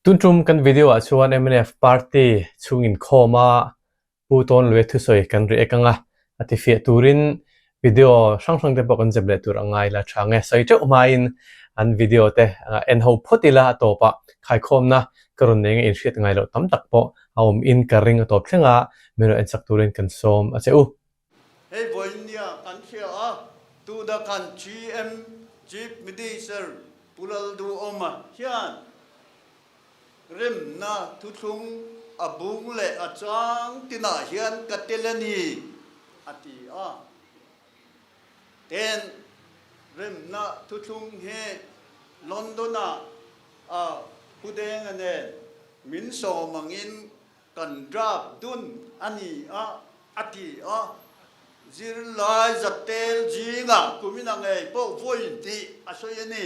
Tun tum kan video ah chuan mnf party chhung inkhawm a Pu Tawnluia thusawi kan react ang a, a tifiah turin video hrang hrang te pawh kan zep leh tur a ngai la tha ang e. Sawi teuh hmain an video te en ho phawt ila a tawpah khaikhawmna ka rawn nei nge inhriat ngai loh tam tak pawh a awm in ka ring a tawp thleng a, min rawn en sak turin kan sawm a che u. Hei vawiin-nia kan hria a, tuna kan GM, Chief Minister, Pu Lalduhawma hian Remna thuthlung a bung leh a chang tinah hian ka tel a ni, a ti a. Ten remna thuthlung hi London-ah a Pu Denga nen min sawm angin kan draft dun a ni a, a ti a. Zirlai zatel zingah kumina ngei pawh vawi tih a sawi a ni.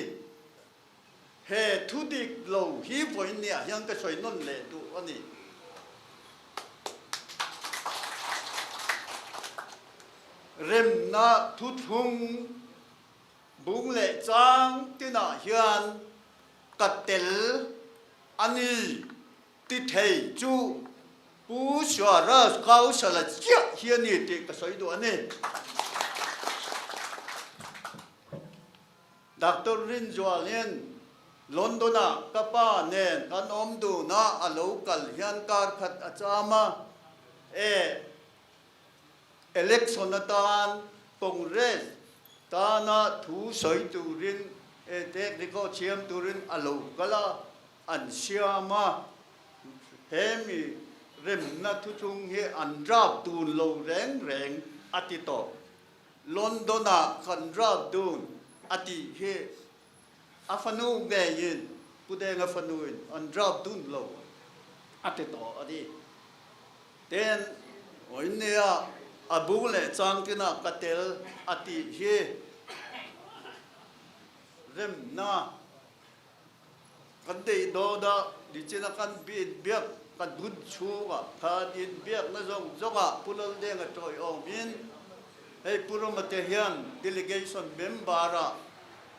He thu dik lo hi vawiin niah hian ka sawi nawn leh duh a ni. Remna thuthlung bung leh chang tinah hian ka tel a ni ti thei chu Pu Swaraj Kaushala chiah hi a ni tih ka sawi duh a ni. Doctor Rinzualin London-ah ka pa nen kan awm dun a, a lo kal hian kar khat a cham a, e election atan Congress tana thu sawi turin e tek record siam turin a lo kal a, an siam a, he mi remna thuchhung hi an draft dun lo reng reng a ti tawh. London-ah kan rap dun a tih hi a fanu ngeiin Pu Denga fanuin an rap dun lo a ti tawh a ni. Tin, Oinnia a bu leh changtinah ka tel a tih hi remna Kan deih dawn a, nichina kan inbiak kan hun chhungah khan inbiakna zawng zawngah Pu Laldenga tawiawmin hei Pu Rama te hian delegation member-ah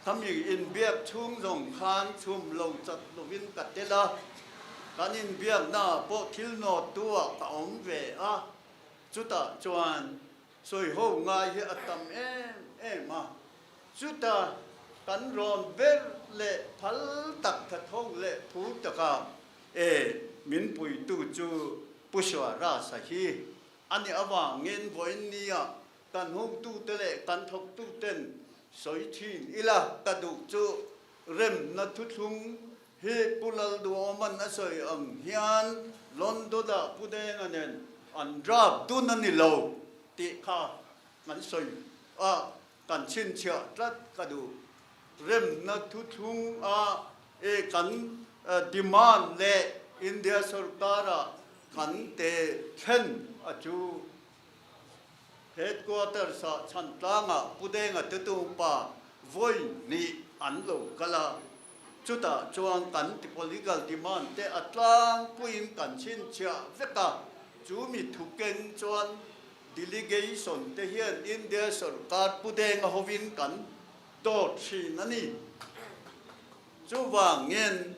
khami inbiak chhung zawng khan chhum lo chat lovin ka tel a, kan inbiaknaah pawh thil nawttu-ah ka awm ve a, chutah chuan sawiho ngai hi a tam em em a. Chuta kan rawn ber leh phal tak thatho leh phur taka e min puitu chu Pu Suarasa hi a nih avangin vawiin nia kan hungtute leh kan thawktuten sawi thin ila ka duh chu remna thuthlung hi Pu Lalduhawman a sawi ang hian London-ah Pu Denga nen an draft dun a ni lo tih kha kan sawi a. Kan chhinchhiah tlat ka duh. Remna thuthlung a e kan demand leh India sorkar-ah kan te thlen a chu Headquarters-ah Chhantlangah Pu Denga Tetung pa vawi hnih an lo kal a, chutah chuan kan political demand te a tlangpuiin kan chhinchhiah vek a, chu mi thukeng chuan Delegation te hian India sorkar Pu Denga hovin kan dawt thin a ni. Chuvangin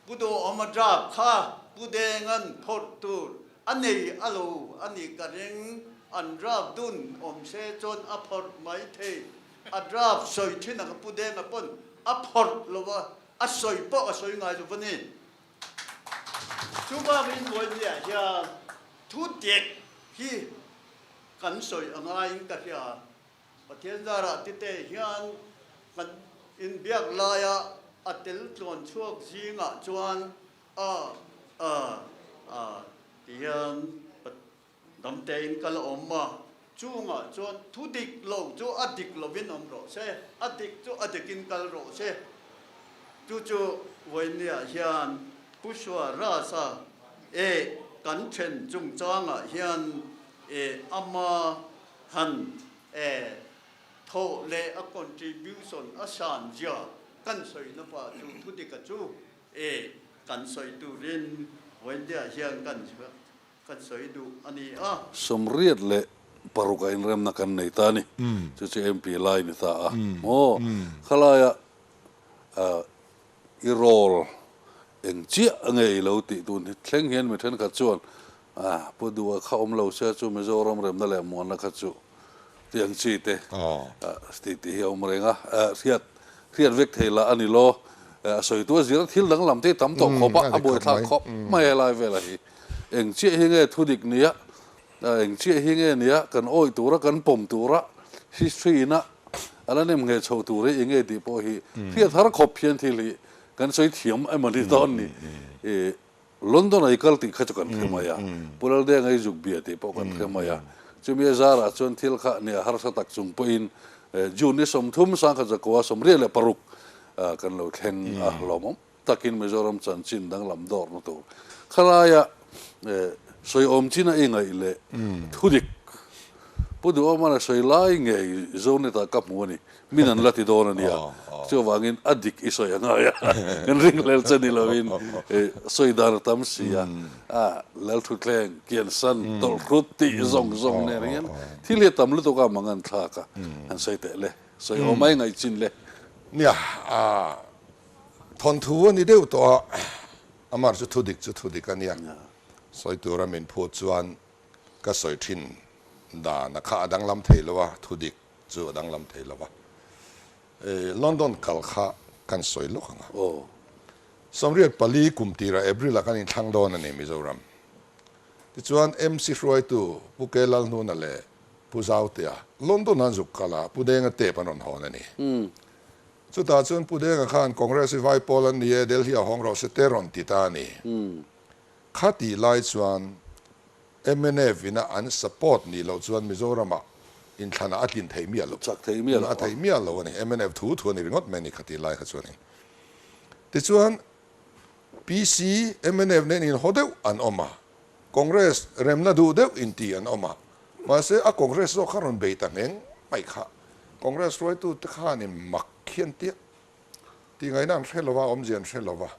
Pu Duhawma draft kha Pu Denga'n phawrh tur a nei a lo a ni ka ring. An draft dun awm se chuan a phawrh mai thei. A draft sawi thin ang Pu Denga pawn a phawrh lo a, a sawi pawh a sawi ngai lo a ni. Chuvangin Vawinia hian thu dik hi kan sawi a ngaiin ka hria. Pathian zarah tite hian kan inbiak laia a tel tluan chhuak zingah chuan a a a ti hian Damtein ka la awm a, chungah chuan thu dik lo chu a dik lovin awm rawh se, a dik chu a dikin kal rawh se. Chu chu Vawinia hian Pu Suarasa e kan then chungchangah hian e ama han e thawh leh a contribution a san zia kan sawi na pa chu thu dika chu e kan sawi turin Vawinia hian kan Kan sawi duh a ni a. 86 a inremna kan nei ta a ni. Chu chu MP lai ni ta a. Maw? Khalaia i role Eng chiah a nge i lo tih tun hi thleng hian mi thenkhat chuan ah Pu Duha kha awm lo sia chu Mizoram remna leh muanna kha chu tih ang chi te tih tih hi a awm reng a, hriat hriat vek thei lah a ni law. A sawi tu a zir a thil danglam te hi tam tawh khawp a, a buaithlak khawp mai helai velah hi. Eng chiah hi nge thudik nia, eng chiah hi nge nia kan awih tura kan pawm tura history ina a la nem ngheh chho tur hi eng nge tih pawh hi hriat har khawp hian thil hi Kan sawi thiam emaw ni dawn ni. I London a i kal tih kha chu kan hre mai a, Pu Laldenga i zuk bia tih pawh kan hre mai a. Chumi a zarah chuan thil kha nia harsa tak chung pawhin June ni 30 1026 kan lo thleng a, lawmawm takin Mizoram chanchin danglam dawrna tur khalaia sawi awm chin a i ngaih leh thudik Pu Duhawman a sawi lai ngei Zonetah ka hmu a ni. Min an la ti dawn a nia. Chuvangin a dik i sawi a ngai a, kan ringhlel che ni lovin sawi dan a tam si a. A Lalthuthleng, Kiansan, Tawlhrut tih zawng zawng nen hian thil hi a tam lutuk a mang an thlak a, han sawi teh le, sawi awm ai ngaihchin le. Nia, thawnthu a ni deuh tawh a, amah chu thudik chu thudik a nia. Sawi tura min phut chuan ka sawi thin dan a kha a danglam thei lo a, thudik chu a danglam thei lo va. London kal kha kan sawi lawk ang a. 84 kum tirah April ah kan inthlang dawn a ni Mizoram. Tichuan MC hruaitu Pu Ke Lalhnuna leh Pu Zautea London an zuk kal a, Pu Denga tape an rawn hawn a ni. Chutah chuan Pu Denga khan Congress hi vai pawl an ni e, Delhi ah hawng rawh se te rawn ti ta a ni. Khatih lai chuan mnf ina an support nih loh chuan Mizoram ah inthlan ah a tlin theih miah lo. Chak theih miah lo. A theih miah lo a ni. Mnf thu thu a ni ringawt mai a ni khatih lai kha chuanin. Tichuan PC, mnf nen inhaw deuh an awm a, Congress remna duh deuh inti an awm a, mahse a Congress zawk kha rawn bei ta ngheng mai kha. Congress hruaitu te khanin mak khian tiah tih ngaihna an hre lo va, awmzia an hre lo va.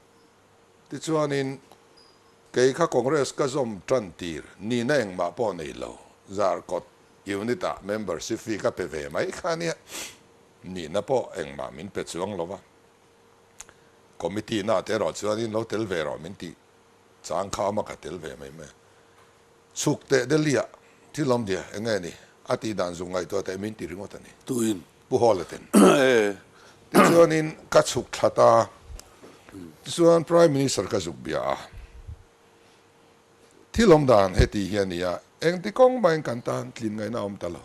Tichuanin, kei kha Congress ka zawm tan tir nihna engmah pawh nei lo, Zarkawt Unit-ah membership fee ka pe ve mai kha ania, nihna pawh engmah min pe chuang lo va. Committee na te erawh chuanin lo tel ve rawh min tih chang kha awm a, ka tel ve mai mai. Chhuk teh Delhi-ah thil awm dia eng nge ni? A tih dan zuk ngaihtuah teh min ti ringawt a ni. Tuin? Pu Hawla ten. Tichuanin ka chhuk thla ta. Tichuan Prime Minister ka zuk bia a. Thil awm dan heti hi a ni a, engti kawng mahin kan tan tlin ngaihna a awm ta lo.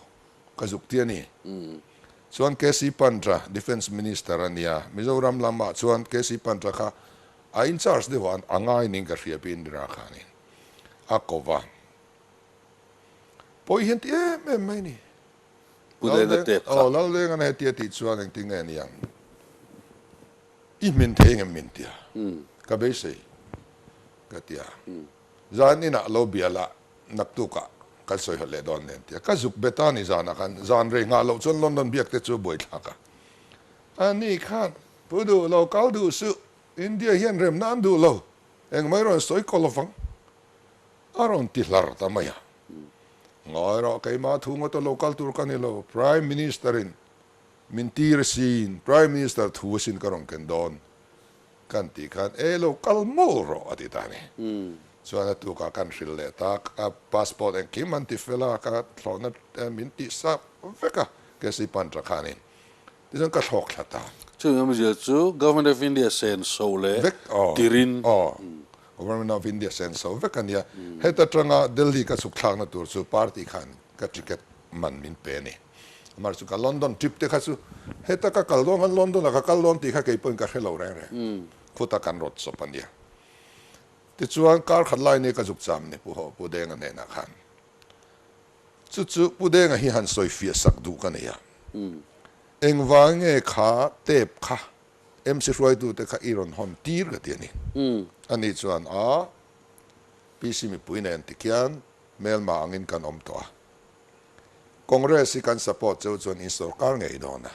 Ka zuk ti a ni. Chuan KC Pantra, Defence Minister a nia. Mizoram lamah chuan KC Pantra kha a in charge deuh a, a ngai ning ka hria pi Indira khanin a ko va. Pawi hian ti em em mai ni. Pu Denga tep kha. Aw, Laldenga na heti a tih chuan engtin nge ni ang? I hmin thei engem min tia? Ka beisei ka ti a. Zan inah lo bia lah naktukah kan sawi hawt leh dawn nen tia. Ka zuk bet a ni zanah khan zan rei nghah loh chuan London biak te chu buaithlak a. Ani khan, Pu duh lo, kal duh suh, India hian remna an duh lo, engmah i rawn sawi kaw lovang a rawn ti hlar ta mai a. Ngawi rawh, keimah thu ngawt a lo kal tur ka ni lo, Prime Minister in min tir asin, Prime Minister thu asin ka rawn ken dawn kan tih khan e lo kal mawl rawh a ti ta a ni. Chuan a tukah kan hrilh leh ta, ka passport engkim an ti fel a, ka thlawhna min tih sak vek a, KC Pantra khanin. Tichuan ka thlawk thla ta. Chumi awmzia chu Government of India senso leh Vek aw. tirin. Aw. Government of India senso vek a nia. Heta tanga Delhi ka chhuk thlakna tur chu party khan ka ticket man min pe a ni. Amah chu ka London trip te kha chu heta ka kal dawn khan London ah ka kal dawn tih kha kei pawhin ka hre lo reng reng. Khuta kan rawt chawp a nia. Tichuan kar khat lai ni ka zuk cham ni Pu Ho Pu Denga hnenah khan. Chu chu Pu Denga hi han sawi fiah sak duh ka nei a. Engvang nge kha tape kha MC hruaitute kha i rawn hawn tir ka ti a ni. Ani chuan a, PC mipui nen tikhian hmelma angin kan awm tawh a. Congress hi kan support cheu chuan in sorkar ngei dawn a.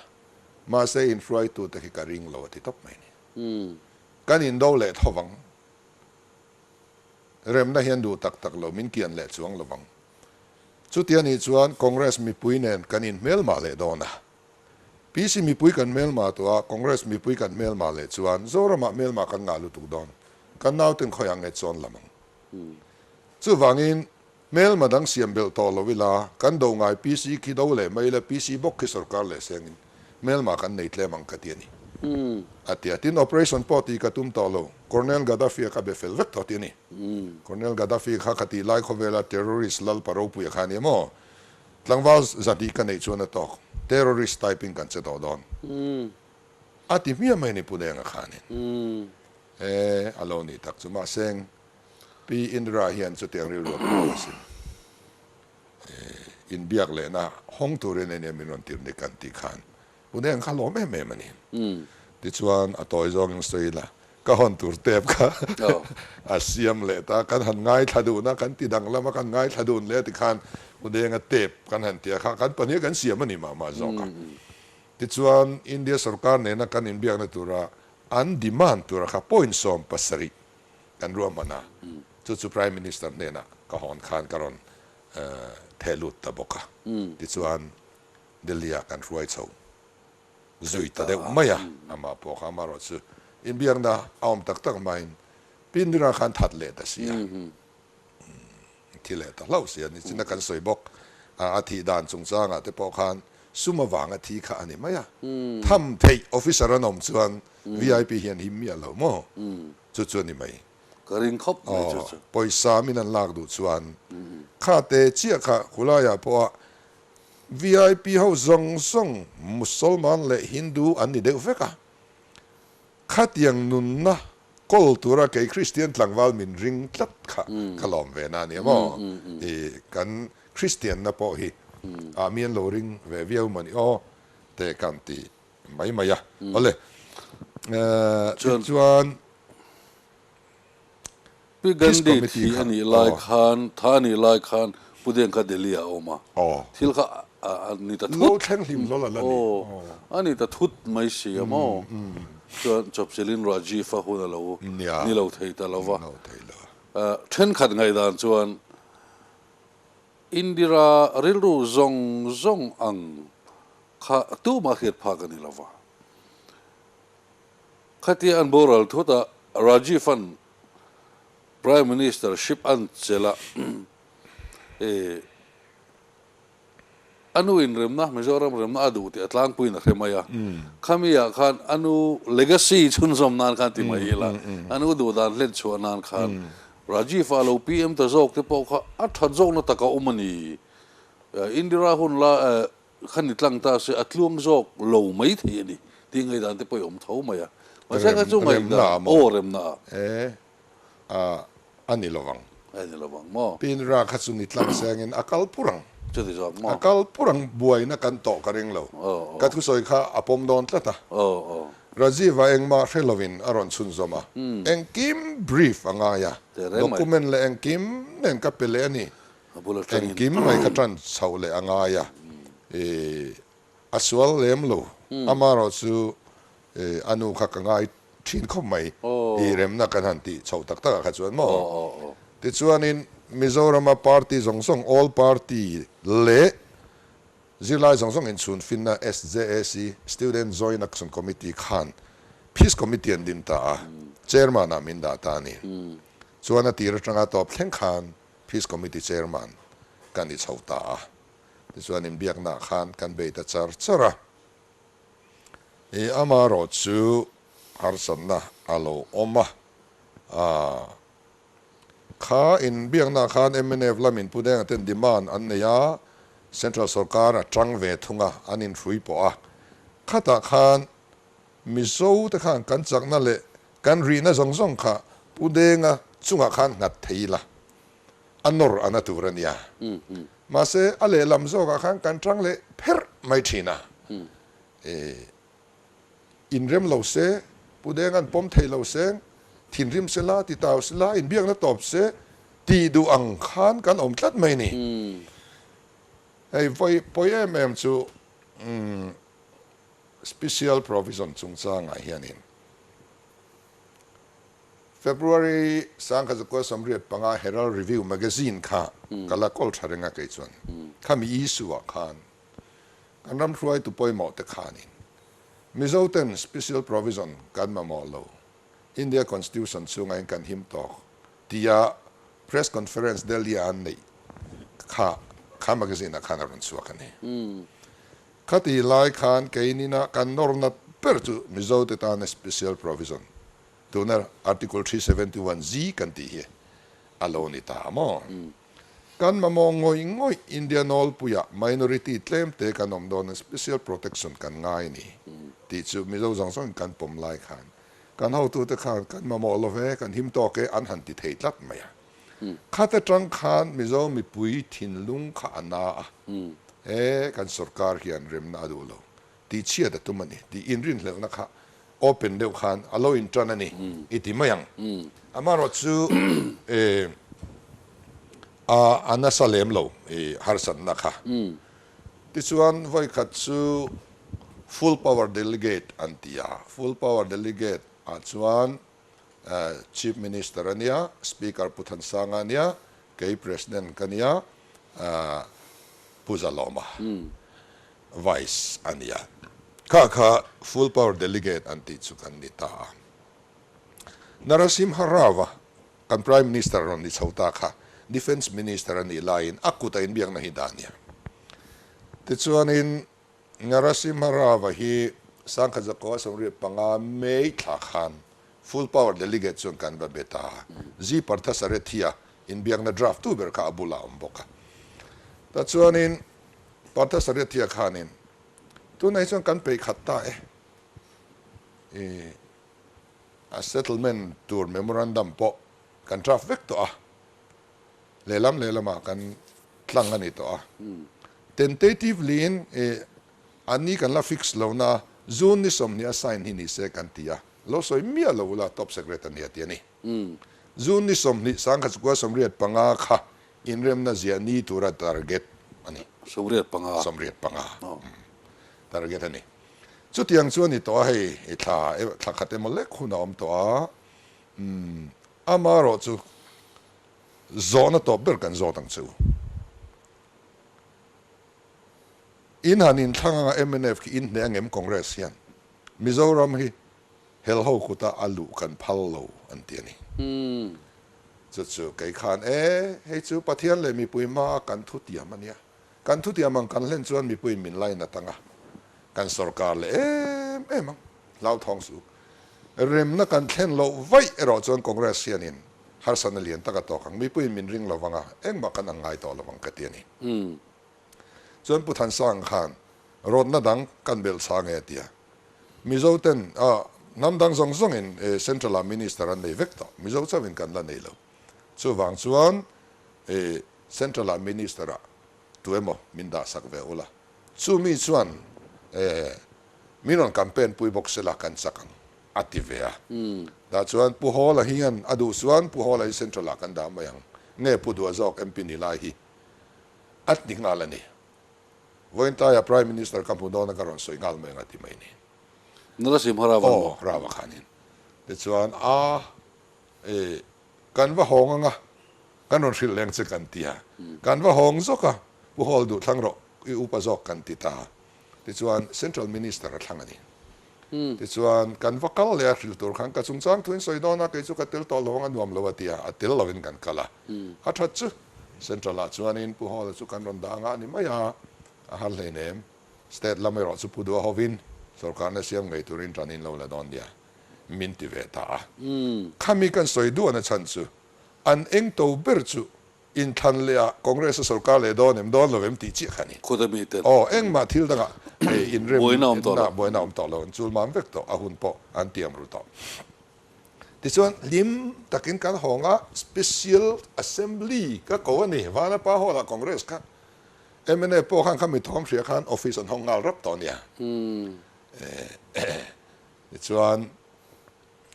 Mahse in hruaitute khi ka ring lo a ti tawp mai a ni. Kan indo leh tho vang. Remna hian duh tak tak lo min kian leh chuang lovang. Chuti a nih chuan Congress mipui nen kan inhmelmah leh dawn a. PC mipui kan hmelmah tawh a, Congress mipui kan hmelmah leh chuan Zoramah hmelmah kan ngah lutuk dawn. kan nauten khawiah nge chawn lam ang. Chuvangin hmelma dang siam belh tawh lo ila, kan do ngai PC khi do leh mai ila, PC bawk khi sorkar leh sengin hmelma kan nei tlem ang ka ti a ni. A ti a. Tin, operation pawh tih ka tum tawh lo, Colonel Gaddafi-a kha be fel vek tawh ti a ni. Colonel Gaddafi kha khatih lai khawvela terrorist lalpa ropuia kha a ni a maw? Tlangval zahnih ka neih chuan a tawk, terrorist type in kan che tawh dawn. A ti hmiah mai ni Pu Denga khanin. E, a lo nih tak chu. Mahse, Pi Indira hian chutiang rilru a pu lo asin. E, inbiak lehna hawng turin eng nge min rawn tir ni kan tih khan Pu Denga kha lawm em em a ni. Tichuan, a tawi zawngin sawi ila, ka hawn tur tep kha a siam leh ta. Kan han ngaithla dun a, kan ti danglam a, kan ngaithla dun leh tikhan Pu Denga tep kan han ti a kha, kan pahnih kan siam a ni mah mah zawk a. Tichuan, India sorkar nena kan inbiakna tura an demand tura kha point 70 kan ruahman a, chu chu Prime Minister hnenah ka hawn khan ka rawn theh lut ta bawk a. Tichuan, Delhi-ah kan hruai chho zui ta deuh mai a, amah pawh kha amaherawh chu inbiakna a awm tak tak hmain Pindira khan that leh ta si a. Thi leh ta hlauh si a ni. China kan sawi bawk a, a thih dan chungchangah te pawh khan sum avanga thi kha a ni mai a. Tham theih officer an awm chuan VIP hian him miah lo maw? Chu chu a ni mai. Ka ring khawp mai chu chu. Pawisa min an lak duh chuan kha te chiah kha khulaiah pawha VIP ho zawng zawng Musalman leh Hindu an ni deuh vek a. Khatiang nunna kawl tura kei Kristian tlangval min ring tlat kha ka lawm ve na a nia maw? I kan Kristianna pawh hi ah mi an lo ring ve viau maw ni aw te kan ti mai mai a. Awle, tichuan Pi Gandhi thi a nih lai khan, tha a nih lai khan Pu Deng kha Delhi ah a awm a, thil kha a ni ta thut. Lo thleng hlim hlawl a la ni. A ni ta thut mai si a maw? Chuan chawpchilhin Rajiv a hun a lo ni lo thei ta lo va. Thenkhat ngaihdan chuan Indira rilru zawng zawng ang kha tumah hriat phak a ni lo va. Khatia an boral thut a, Rajiv an Prime Minister ship an chelh a, e a nu in remna, Mizoram remna a duh tih a tlangpuiin a hre mai a. Khami ah khan a nu legacy chhunzawm nan khan ti mai ila, a nu duh dan hlen chhuah nan khan Rajiv a lo PM ta zawk te pawh kha a that zawkna tak a awm a ni. Indira hun la Kha ni tlang ta se a tluang zawk lo mai thei a ni tih ngaihdan te pawh i awm tho mai a. Mahse kha chu ngaihdan aw remna ah. E a a ni lovang. A ni lovang maw? Pinra kha chu ni tlang sengin a kal pur ang. Chuti zawk maw? A kal pur ang buaina kan tawh ka ring lo. Ka thusawi kha a pawm dawn tlat a. Rajiv-a engmah hre lovin a rawn chhunzawm a. Engkim brief a ngai a. Document leh engkim nen ka pe leh a ni. Engkim mai kha tan chhoh leh a ngai a, i a sual lem lo. Amaherawh chu a nu kha ka ngai thin khawp mai, i remna kan han tih chhoh tak takah kha chuan maw. Tichuanin Mizorama party zawng zawng, all party leh zirlai zawng zawng inchhun finna SJAC, Student Joint Action Committee, khan Peace Committee an din ta a, Chairman ah min dah ta a ni. Chuan a tir atanga tawp thleng khan Peace Committee Chairman ka ni chho ta a, tichuan inbiaknaah khan kan bei ta char char a. I amaherawh chu harsatna a lo awm a, aa kha inbiaknaah khan mnf lamin Pu Denga ten demand an nei a, Central sawrkar a tang ve thung a, an inhrui pawh a. Khatah khan Mizo te khan kan chakna leh kan rihna zawng zawng kha Pu Denga chungah khan nghat thei ila, a nawr a na tur a nia. Mahse, a lehlam zawkah khan kan tang leh pherh mai thin a. Inrem lo se, Pu Denga'n pawm thei lo se, thinrim se la, titau se la, inbiakna tawp se tih duh ang khan kan awm tlat mai ni. Hei vawi pawi em em chu Special Provision chungchangah hianin February 1985 Herald Review Magazine kha ka la kawl tha reng a kei chuan khami issue ah khan kan ram hruaitu pawimawh te khanin Mizo ten Special Provision kan mamawh lo. India Constitution chhungah hian kan him tawk tia press conference Delhi-a an neih kha kha magazine-ah khan a rawn chhuak a ni. Khati lai khan keinina kan nawrna ber chu Mizote tana special provision tuna Article 371G kan tih hi a lo ni ta maw? Kan mamawh ngawih ngawih India nawlpuiah minority tlemte kan awm dawn a special protection kan ngai a ni tih chu Mizo zawng zawngin kan pawm lai khan kan hotute khan kan mamawh lo ve, kan him tawk e an han ti thei tlat mai a. Khat atang khan Mizo mipui thinlung kha a na a, e kan sorkar hian remna a duh lo tih chhiat a tum a ni tih inrinhlelhna kha open deuh khan a lo intan a ni i ti mai ang. Amaherawh chu e a nasa lem lo i harsatna kha. Tichuan vawikhat chu full power delegate an ti a, full power delegate ah chuan Chief Minister a nia, Speaker Pu Thansanga a nia, kei President ka nia, Pu Zalawma Vice a nia. Kha kha full power delegate an tih chu kan ni ta a. Narasimha Rao-a kan Prime Minister rawn ni chho ta kha Defence Minister a nih laiin a kut a inbiakna hi dah a nia. Tichuanin Narasimha Rao-a hi Sangkhat Zakua 75 May thla khan full power delegate chuan kan va bet a. G. Parthasarathy-a inbiakna draft tu ber kha a bulah a awm bawk a. Tachuanin Parthasarathy-a khanin, Tunah hi chuan kan peih khat ta e. I a settlement tur memorandum pawh kan draft vek tawh a. Lehlam lehlamah kan tlang a ni tawh a. Tentatively in i a ni kan la fix lo na June ni 20 a sign hi ni se kan ti a. Lo sawi miah lo ula top secret a ni a ti a ni. June ni 20 1985 kha inremna ziah ni tura target a ni. 85. 85 target a ni. Chutiang chu a ni tawh a hei i thla thla khat emaw lek hun a awm tawh a. Amaherawh chu zawhna tawp ber kan zawt ang che u. In han inthlang anga mnf khi in hneh angem Congress hian Mizoram hi hel ho kuta a luh kan phal lo an ti a ni. Chu chu kei khan e hei chu Pathian leh mipui hmaa kan thutiam a nia. Kan thutiam ang kan hlen chuan mipuiin min lainat anga kan sorkar leh em em ang. Hlauthawng suh. Remna kan thlen loh vaih erawh chuan Congress hianin harsatna lian tak a tawk ang. Mipuiin min ring lo vang a, engmah kan ang ngai tawh lo vang ka ti a ni. Chuan Pu Thansang khan rawtna dang kan belh chha nge a ti a. Mizo ten hnam dang zawng zawngin Central ah Minister an nei vek tawh. Mizo chauhin kan la nei lo. Chuvang chuan Central ah Minister ah tu emaw min dah sak ve ula. Chumi chuan min rawn campaign pui bawk sela kan chak ang a ti ve a. Tah chuan Pu Hawla hian a duh chuan Pu Hawla hi Central ah kan dah mai ang. Nge Pu Duha zawk MP ni lai hi a ti nghal a ni. Vawiintlaiah Prime Minister ka hmu dawn a ka rawn sawi nghal mai ang a ti mai ni. Narasimha Rao an maw? Aw, Rao a khanin. Tichuan a e kan va hawng ang a, kan rawn hrilh leng che kan ti a. Kan va hawng zawk a, Pu Hawl duh thlang rawh, i upa zawk kan ti ta. Tichuan Central Minister a thlang a ni. Tichuan kan va kal leh a hrilh tur khan ka chungchang thuin sawi dawn a, kei chu ka tel tawh lo ang a nuam lo a ti a, a tel lovin kan kal a. A that chu Central ah chuanin Pu Hawla chu kan rawn dah anga a ni mai a, a har hleinem. State lam erawh chu Pu Dua hovin sorkarna siam ngei turin tan in lo la dawn nia min ti ve ta a. Khami kan sawi duhna chhan chu an engto ber chu Inthlan leh ah Congress a sorkar leh dawn em dawn lo em tih chiah kha a ni. Khuta mi ten. Aw, engmah thil dangah hei inrem Buaina awm tawh lo. Buaina awm tawh lo, an chul mam vek tawh, a hun pawh an tiam ru tawh. Tichuan hlim takin kan hawng a, Special Assembly ka ko a ni, Vanapa Hall ah Congress kha mnf pawh khan kha mi thawm hria khan office an hawng nghal rap tawh a nia. Tichuan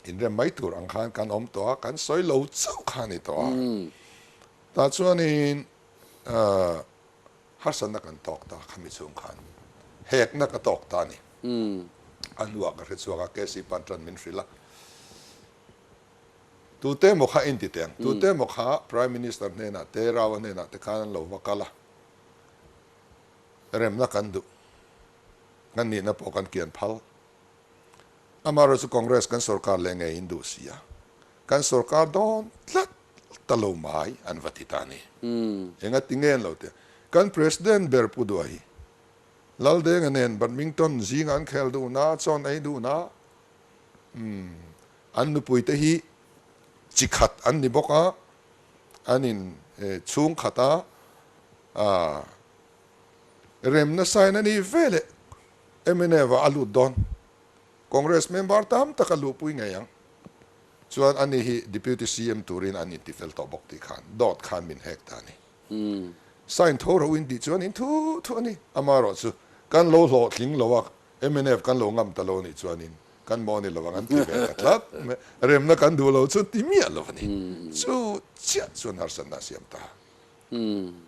Inrem mai tur ang khan kan awm tawh a, kan sawi lo chauh kha a ni tawh a. Tah chuanin harsatna kan tawk ta khami chhung khan hekna ka tawk ta a ni. A hnuah ka hre chhuak a, KC Pantran min hrilh a, tute emaw kha inti teh ang, tute emaw kha Prime Minister hnenah te, Rao-a hnenah te khan an lo va kal a, remna kan duh, kan nihna pawh kan kian phal. Amaherawhchu Congress kan sorkar leh ngei in duh si a, kan sorkar dawn tlat ta lo mai an va ti ta a ni. Enga ti nge an lo ti a? Kan President ber Pu Duha hi Laldenga nen badminton zinga an khel duh na, chawn ei duh na, umm an nupui te hi chi khat an ni bawk a, an in chhung khat a, ah remna sign a ni veleh mnf ah a lut dawn. Congress member tam tak a luhpui ngei ang. Chuan ani hi Deputy CM turin an intifel tawh bawk tih khan dawt khan min hek ta a ni. Sign tho ro in tih chuan in thu thu a ni. Amaherawhchu kan lo hlawhtling lo a, mnf kan lo ngam ta lo nih chuanin kan maw ni lo ang an ti ve ta tlat. Remna kan duh lo chu ti miah lo a ni. Chu chiah chuan harsatna a siam ta.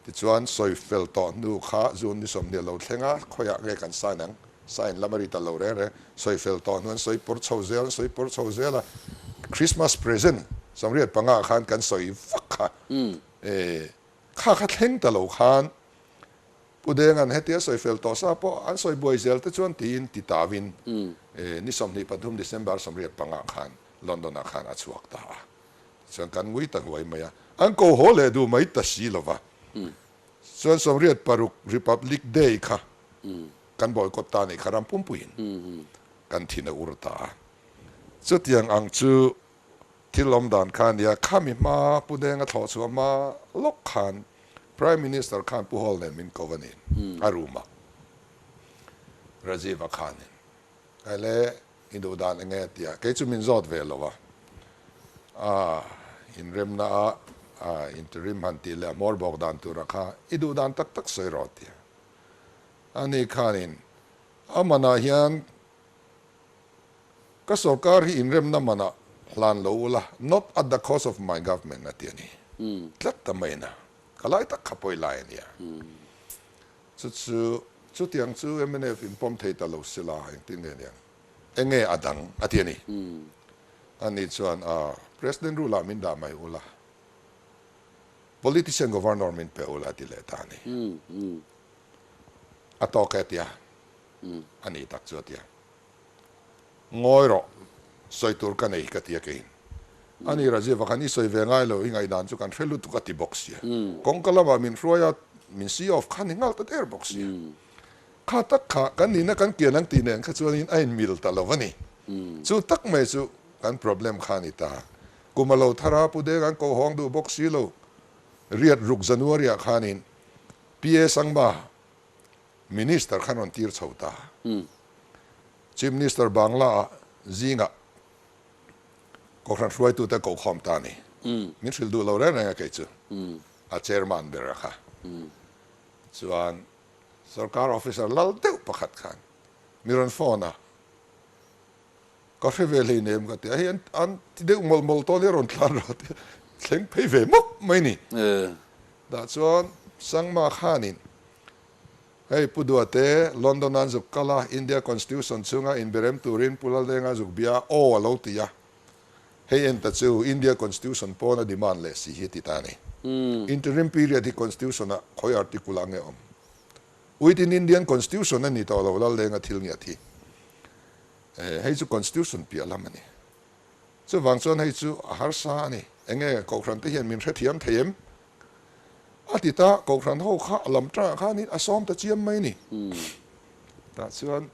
Tichuan, sawi fel tawh hnu kha June ni 20 a lo thleng a, khawiah nge kan sign ang? Sign lam a ri ta lo reng reng. Sawi fel tawh hnu an sawi pawr chho zel, an sawi pawr chho zel a, Christmas present 85 ah khan kan sawi vak kha. E, kha kha thleng ta lo khan Pu Denga'n hetia sawi fel tawh sa pawh an sawi buai zel te chuan tiin ti tauin e, ni 23 December 85 ah khan London ah khan a chhuak ta a. Chuan kan ngui ta huai mai a, an ko haw leh duh mai ta si lo va. Chuan 86 Republic Day kha kan boycott ta nih kha ram pumpuiin kan thin a ur ta a. Chutiang ang chu thil awm dan kha a nia, khami hma Pu Denga thlawh chhuah hma lawk khan Prime Minister khan Pu Hall nen min ko a ni a room ah Rajiv-a khanin. Ele i duh dan enge a ti a, kei chu min zawt ve lo a, a inremna a a interim han tih leh a hmawr bawk dan tura kha i duh dan tak tak sawi rawh a ti a. Ani khanin a manah hian ka sorkar hi inremna manah hlan lo ula, not at the cost of my government a ti a ni. Tlat ta mai na, ka lai tak kha pawi lai a nia. Chu chu, chutiang chu mnf in pawm thei ta lo sila, engtin nge niang? Enge a dang? a ti a ni. Ani chuan, A, President rule ah min dah mai ula, Politician Governor min pe ula a ti leh ta a ni. A tawk e a ti a, a ni tak chu a ti a. Ngawi rawh, sawi tur ka nei ka ti a keiin. A ni Rajiv a khan i sawi ve ngai lo, i ngaihdan chu kan hre lutuk a ti bawk sia. Kawngka lamah min hruai a, min see off kha ni nghal ta der bawk sia. Kha tak kha kan nihna kan kian ang tih nen kha chuanin a inmil ta lo a ni. Chu tak mai chu kan problem kha a ni ta. Kum a lo thar a, Pu Deng an koh hawng duh bawk si lo. Riat ruk January ah khanin PA Sangma Minister khan rawn tir chho ta. Chief Minister Bangla ah zingah Kohhran hruaitute kohkhawm ta a ni. Min hrilh duh lo reng reng a kei chu. A chairman ber a kha. Chuan sorkar officer lal deuh pakhat khan mi rawn phone a, ka hre ve hleinem ka ti a, hei an ti deuh mawlh mawlh tawh nia rawn tlan rawh ti a, thleng phei ve mawp mai ni. Tah chuan Sangma khanin Hei Pu Duate, London an zuk kal a, India Constitution chhunga inberem turin Pu Laldenga zuk bia aw a lo ti a. Hei en ta chu India Constitution pawn a demand leh si hi a ti ta a ni. Interim period hi Constitution ah khawi article ah nge awm? Within Indian Constitution a ni tawh lo Laldenga thil ngiat hi. Hei chu Constitution piah lam a ni. Chuvang chuan hei chu a harsa a ni. Enge Kohhran te hian min hrethiam thei em? A ti ta, Kohhran ho kha a lam tangah khanin a sawm ta chiam mai ni. Tah chuan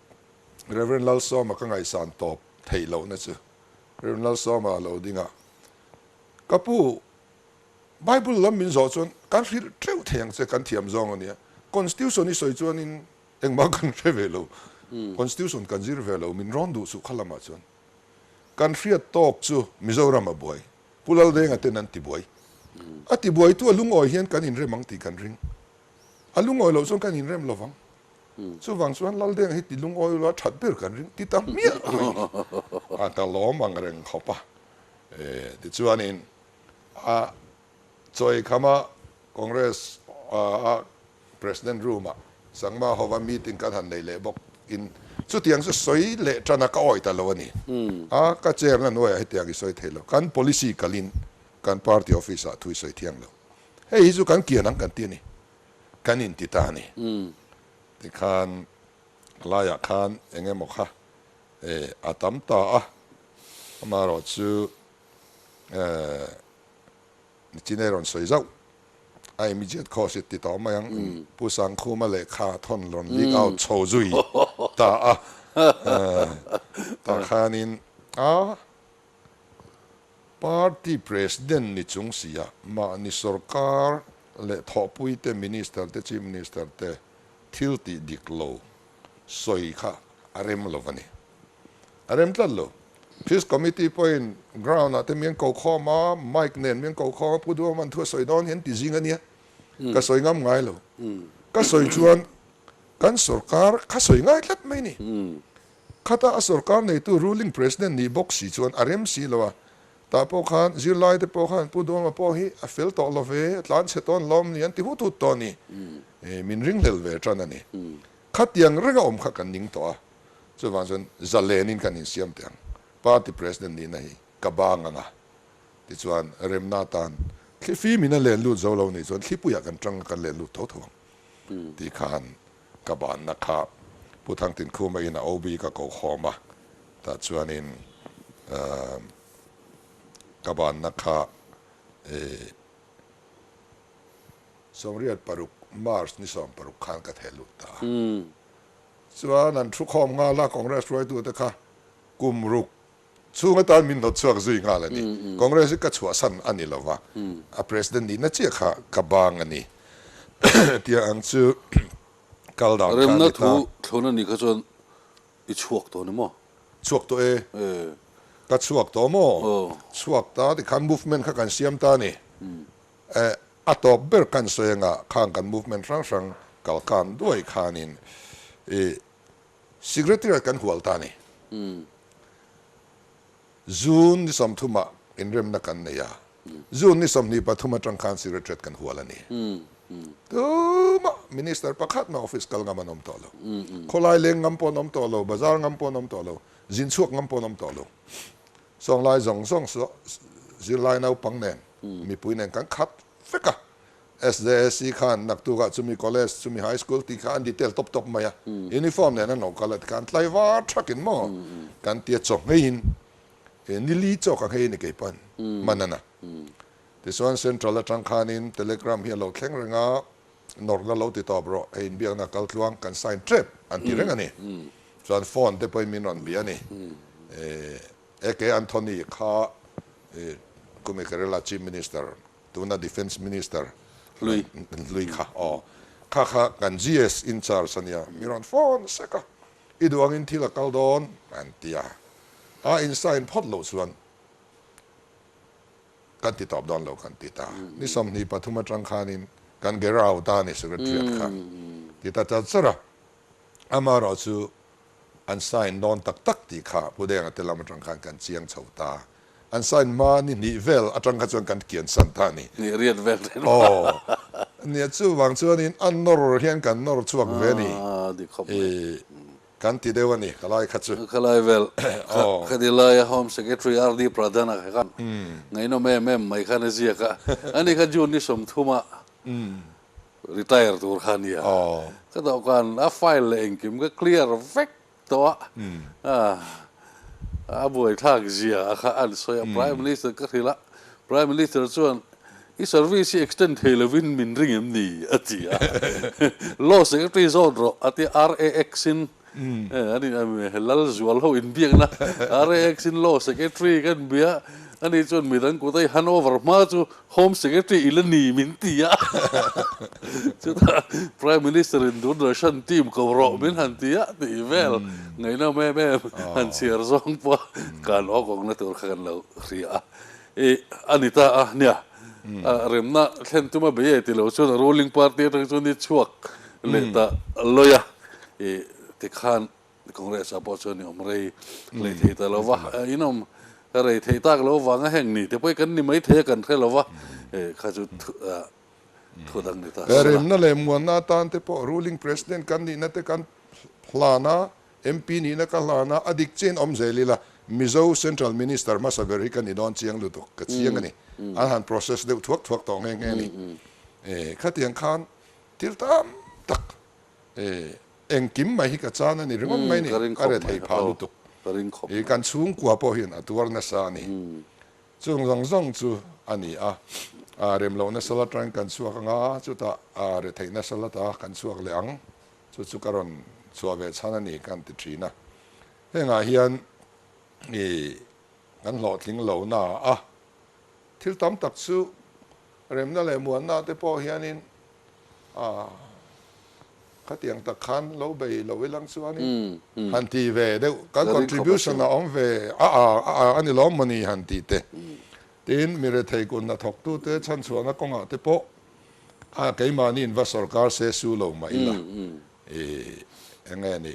Rev. Lalsawma ka ngaihsan tawp theih lohna chu Rev. Lalsawma a lo ding a, Ka pu, Bible lam min zawh chuan kan hrilh teuh thei ang che, kan thiam zawng a nia. Constitution i sawi chuanin engmah kan hre ve lo, Constitution kan zir ve lo, min rawn duh suh kha lamah chuan. Kan hriat tawk chu Mizoram a buai. Pu Laldenga ten an tibuai. A tibuaitu a lungawi hian kan inrem ang tih kan ring. A lungawi loh chuan kan inrem lo vang. Chuvang chuan Laldenga hi ti lungawi ula that ber kan ring ti ta hmiah mai ni. A ka lawm ang reng khawp a. Tichuanin a Chawikhama Congress a President room ah Sangma hova meeting kan han nei leh bawk in chutiang chu sawi leh tan a ka awi ta lo a ni. A ka chair na hnuaiah hetiang i sawi thei lo. Kan policy kalin kan party office ah thu i sawi thiang lo. Hei hi chu kan kian ang kan ti a ni. Kan inti ta a ni. Tikhan laiah khan eng emaw kha. A tam ta a, amaherawhchu Chinai rawn sawi zauh a immediate cause i ti tawh mai ang, Pu Sangkhuma lehkha thawn rawn leak out chho zui ta a, tah khanin a party president ni chung sia mahni sorkar leh thawhpuite minister te chief minister te thil tih dik lo sawi kha a rem lo a ni. A rem tlat lo. Peace Committee pawhin ground ah te mian ko khawm a, mic nen mian ko khawm a, Pu Duhawman thu a sawi dawn hian ti zing a nia. Ka sawi ngam ngai lo. Ka sawi chuan kan sorkar kha sawi ngai tlat mai ni. Khata a sorkar neitu ruling president nih bawk si chuan a rem si lo a. Tah pawh khan zirlai te pawh khan Pu Duhawma pawh hi a fel tawh lo ve, a tlan chhe tawn lawm ni an ti hut hut tawh a ni. Min ringhlel ve tan a ni. Khatiang renga awm kha kan ning tawh a. Chuvang chuan zalenin kan insiam teh ang. Party President nihna hi ka bang ang a. Tichuan remna atan thli fimin a len lut zo lo nih chuan thlipuiah kan tang a kan len lut tho tho ang tih khan ka banna kha Pu Thangtinkhuma in a OB ka ko khawm a, tah chuanin ka banna kha 96 March ni 60 khan ka theh lut ta a. Chuan an thu khawm nghal a, Congress hruaitute kha kum ruk chhung atan min hnawt chhuak zui nghal a ni. Congress hi ka chhuahsan a ni lo va, a President nihna chiah kha ka bang a ni tia ang chu kal dan kha a ni ta. Remna thu thlun a nih kha chuan i chhuak tawh ni maw? Chhuak tawh e. Ka chhuak tawh maw? Chhuak ta tikhan movement kha kan siam ta a ni. A tawp ber kan sawi anga khang kan movement hrang hrang kal kan duai khanin i Secretariat kan hual ta a ni. June ni 30 ah inremna kan nei a, June ni 23 atang khan Secretariat kan hual a ni. Tumah Minister pakhat mah office kal ngam an awm tawh lo. Khawlai leng ngam pawh an awm tawh lo, bazar ngam pawh an awm tawh lo, zin chhuak ngam pawh an awm tawh lo. Sawnglai zawng zawng zirlai naupang nen mipui nen kan khat vek a. SJSC khan naktukah chumi college, chumi high school tih kha an detail tawp tawp mai a. Uniform nen an lo kal a tikhan tlaivar thakin maw kan tia chaw ngheiin nili chaw ka nghei a ni kei pawn hman a na. Tichuan central atang khanin telegram hi a lo thleng reng a, nawrhna lo ti tawp rawh, hei inbiakna kal tluang kan sign tep an ti reng a ni. Chuan phone te pawhin min rawn bia a ni. AK Anthony kha kumi Kerala Chief Minister, tuna Defence Minister Hlui. Hlui kha aw. Kha kha kan GS in charge a nia, mi rawn phone sek a, i duh angin thil a kal dawn an ti a. A in sign phawt loh chuan kan ti tawp dawn lo kan ti ta. Ni 23 atang khanin kan gherao ta a ni Secretariat kha ti ta char char a. Amaherawh chu an sign dawn tak tak tih kha Pu Denga te lam atang khan kan chiang chho ta. An sign hma ni hnih vel atang kha chuan kan kian san ta a ni. Hnih riat vel ren. Aw. Nia chuvang chuanin a nawr hian kan nawr chhuak ve a ni. Aa dik khawp mai. Kan ti deuh a ni ka lai kha chu. Ka lai vel. Kha ti laia Home Secretary RD Pradhan-a kha khan ngaihnawm em em mai khan a ziak a. Ani kha June ni 30 ah Retire tur kha ania. Ka dawhkan a file leh engkim ka clear vek tawh a. A buaithlak zia a kha an sawi a. Prime Minister ka hrilh a, Prime Minister chuan i service hi extend thei lovin min ring em ni? a ti a. Law Secretary zawt rawh a ti a, RAX in Lal zual ho inbiakna RAX in Law Secretary kan bia ani chuan midang kut a i hand over hma chu Home Secretary i la ni min ti a, chutah Prime Minister in Doordarshan team ko rawh min han ti a tih vel ngaihnawm em em han chhiar zawng pawh kan awk awkna tur kha kan lo hria a, i a ni ta a nia remna thlen tuma bei e ti lo chuan a ruling party atang chuan i chhuak leh ta lawi a, i tikhan Congress ah pawh chuan i awm rei leh thei ta lo va, in awm rei thei tak lo vanga heng ni te pawh hi kan ni mai thei a kan hre lo va, kha chu thu dang ni ta sela. Remna leh muanna atan te pawh ruling president kan nihna te kan hlan a, MP nihna ka hlan a, a dik chian awm zel ila Mizo Central Minister hmasa ber hi ka ni dawn chiang lutuk, ka chiang a ni. An han process deuh thuak thuak tawh nghe nghe a ni. Khatiang khan thil tam tak Engkim mai hi ka chan a ni ringawt mai ni, ka re thei phah lutuk. Ka ring khawp mai. Kan chhungkua pawh hian a tuar nasa a ni. Chung zawng zawng chu a ni a, rem lohna sal atangin kan chhuak ang a, chutah retheihna sal ata kan chhuak leh ang. Chu chu ka rawn chhuah ve chhan a ni kan ti thin a. Hengah hian i kan hlawhtling lo na a, thil tam tak chu remna leh muanna te pawh hianin a khatiang tak khan lo bei lo ilang chuanin han ti ve deuh kan contribution a awm ve a a a a ni lawm mawni han tih te. Tin, mi rethei kun hnathawktute chhanchhuahna kawngah te pawh a keimahniin va sorkar se su lo mah ila i eng nge ni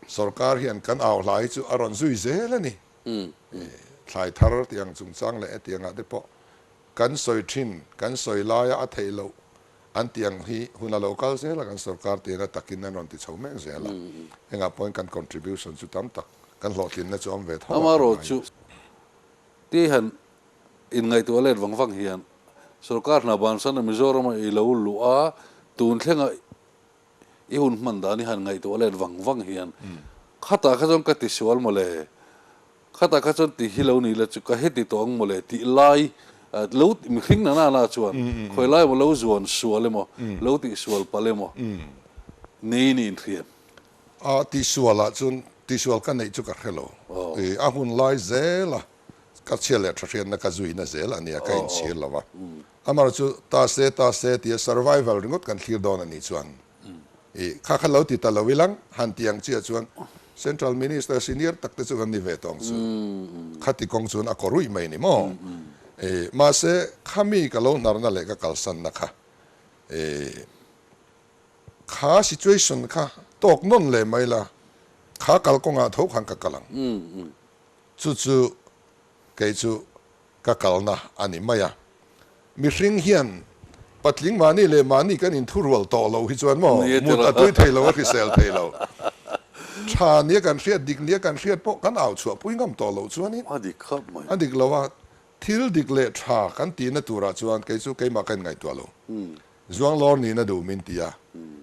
sorkar hian kan au hla hi chu a rawn zui zel a ni. Thlai thar tiang chungchang leh hetiangah te pawh kan sawi thin, kan sawi laia a theih loh an tih ang hi hun a lo kal zel a, kan sorkar tian a takin an rawn ti chho mek zel a. Hengah pawhin kan contribution chu tam tak kan hlawhtlinna chu awm ve tho a ka Amaherawh chu ti han inngaihtuah let vang vang hian sorkar hna bansan a Mizorama i lo luh a, tun thlenga I hun hman dan i han ngaihtuah let vang vang hian khatah kha chuan ka ti sual mawle, khatah kha chuan ti hi lo ni la chu ka heti tawh ang mawle tih lai lo mihring na nana chuan khawi lai emaw lo zuan sual emaw lo tih sual palh emaw nei niin hriat. A tih sual ah chuan tih sual ka neih chu ka hre lo. A hun lai zel a ka chhia leh tha hriatna ka zuina zel a nia ka inchhir lo a. Amar chu ta se ta se tia survival ringawt kan thlir dawn a nih chuan i kha kha lo ti ta lo ilang han ti ang chiah chuan Central Minister senior tak te chu kan ni ve tawh ang chu. Khati kawng chuan a kaw ruih mai ni maw? I mahse khami ka lo hnarna leh ka kalsanna kha i kha situation kha tawk nawn leh mai la kha kalkawngah tho khan ka kal ang. Chu chu kei chu ka kalna a ni mai a. Mihring hian patling mahni leh mahni kan inthurual tawh loh hi chuan maw mut a tui thei lo, a hrisel thei lo. Tha nia kan hriat, dik nia kan hriat pawh kan au chhuah pui ngam tawh loh chuanin A dik khawp mai. A dik lo a, thil dik leh tha kan tihna turah chuan kei chu keimah ka inngaihtuah lo. Zuanglawr nihna duh min ti a,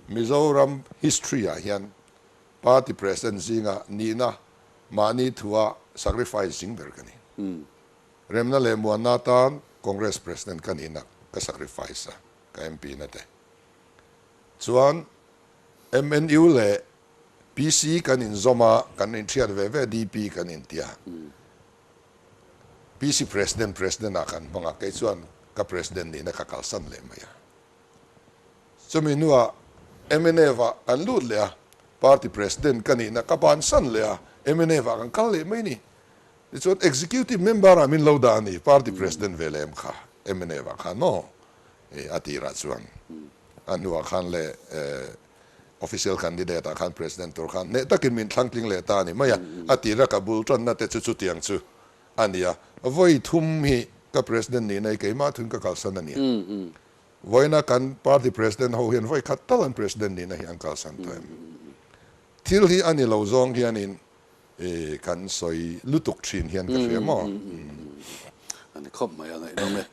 Mizoram history ah hian party president zinga nihna mahni thua sacrifice zing ber ka ni. Remna leh muanna tan Congress President ka nihna ka sacrifice a, ka MP na te. Chuan MNU leh PC kan inzawm a, kan inthiat ve ve DP kan intia. PC President President ah kan hmang a, kei chuan ka President nihna ka kalsan leh mai a. Chumi hnuah mnf ah kan lut leh a, Party President ka nihna ka bansan leh a, mnf ah kan kal leh mai ni. Tichuan Executive Member ah min lo dah a ni, Party President ve lem kha mnf ah khan maw a tirah chuan a hnuah khan leh Official Candidate ah khan President tur khan hneh takin min thlangtling leh ta a ni mai a, a tira ka bul tanna te chu chutiang chu a ni a, vawi thum hi ka President nihna hi keimah thun ka kalsan a ni a, vawiina kan Party President ho hian vawi khat tal an President nihna hi an kalsan tawh em? Thil hi a ni lo zawng hianin I kan sawi lutuk thin hian ka hria maw? A ni khawp mai a ngaihnawm e.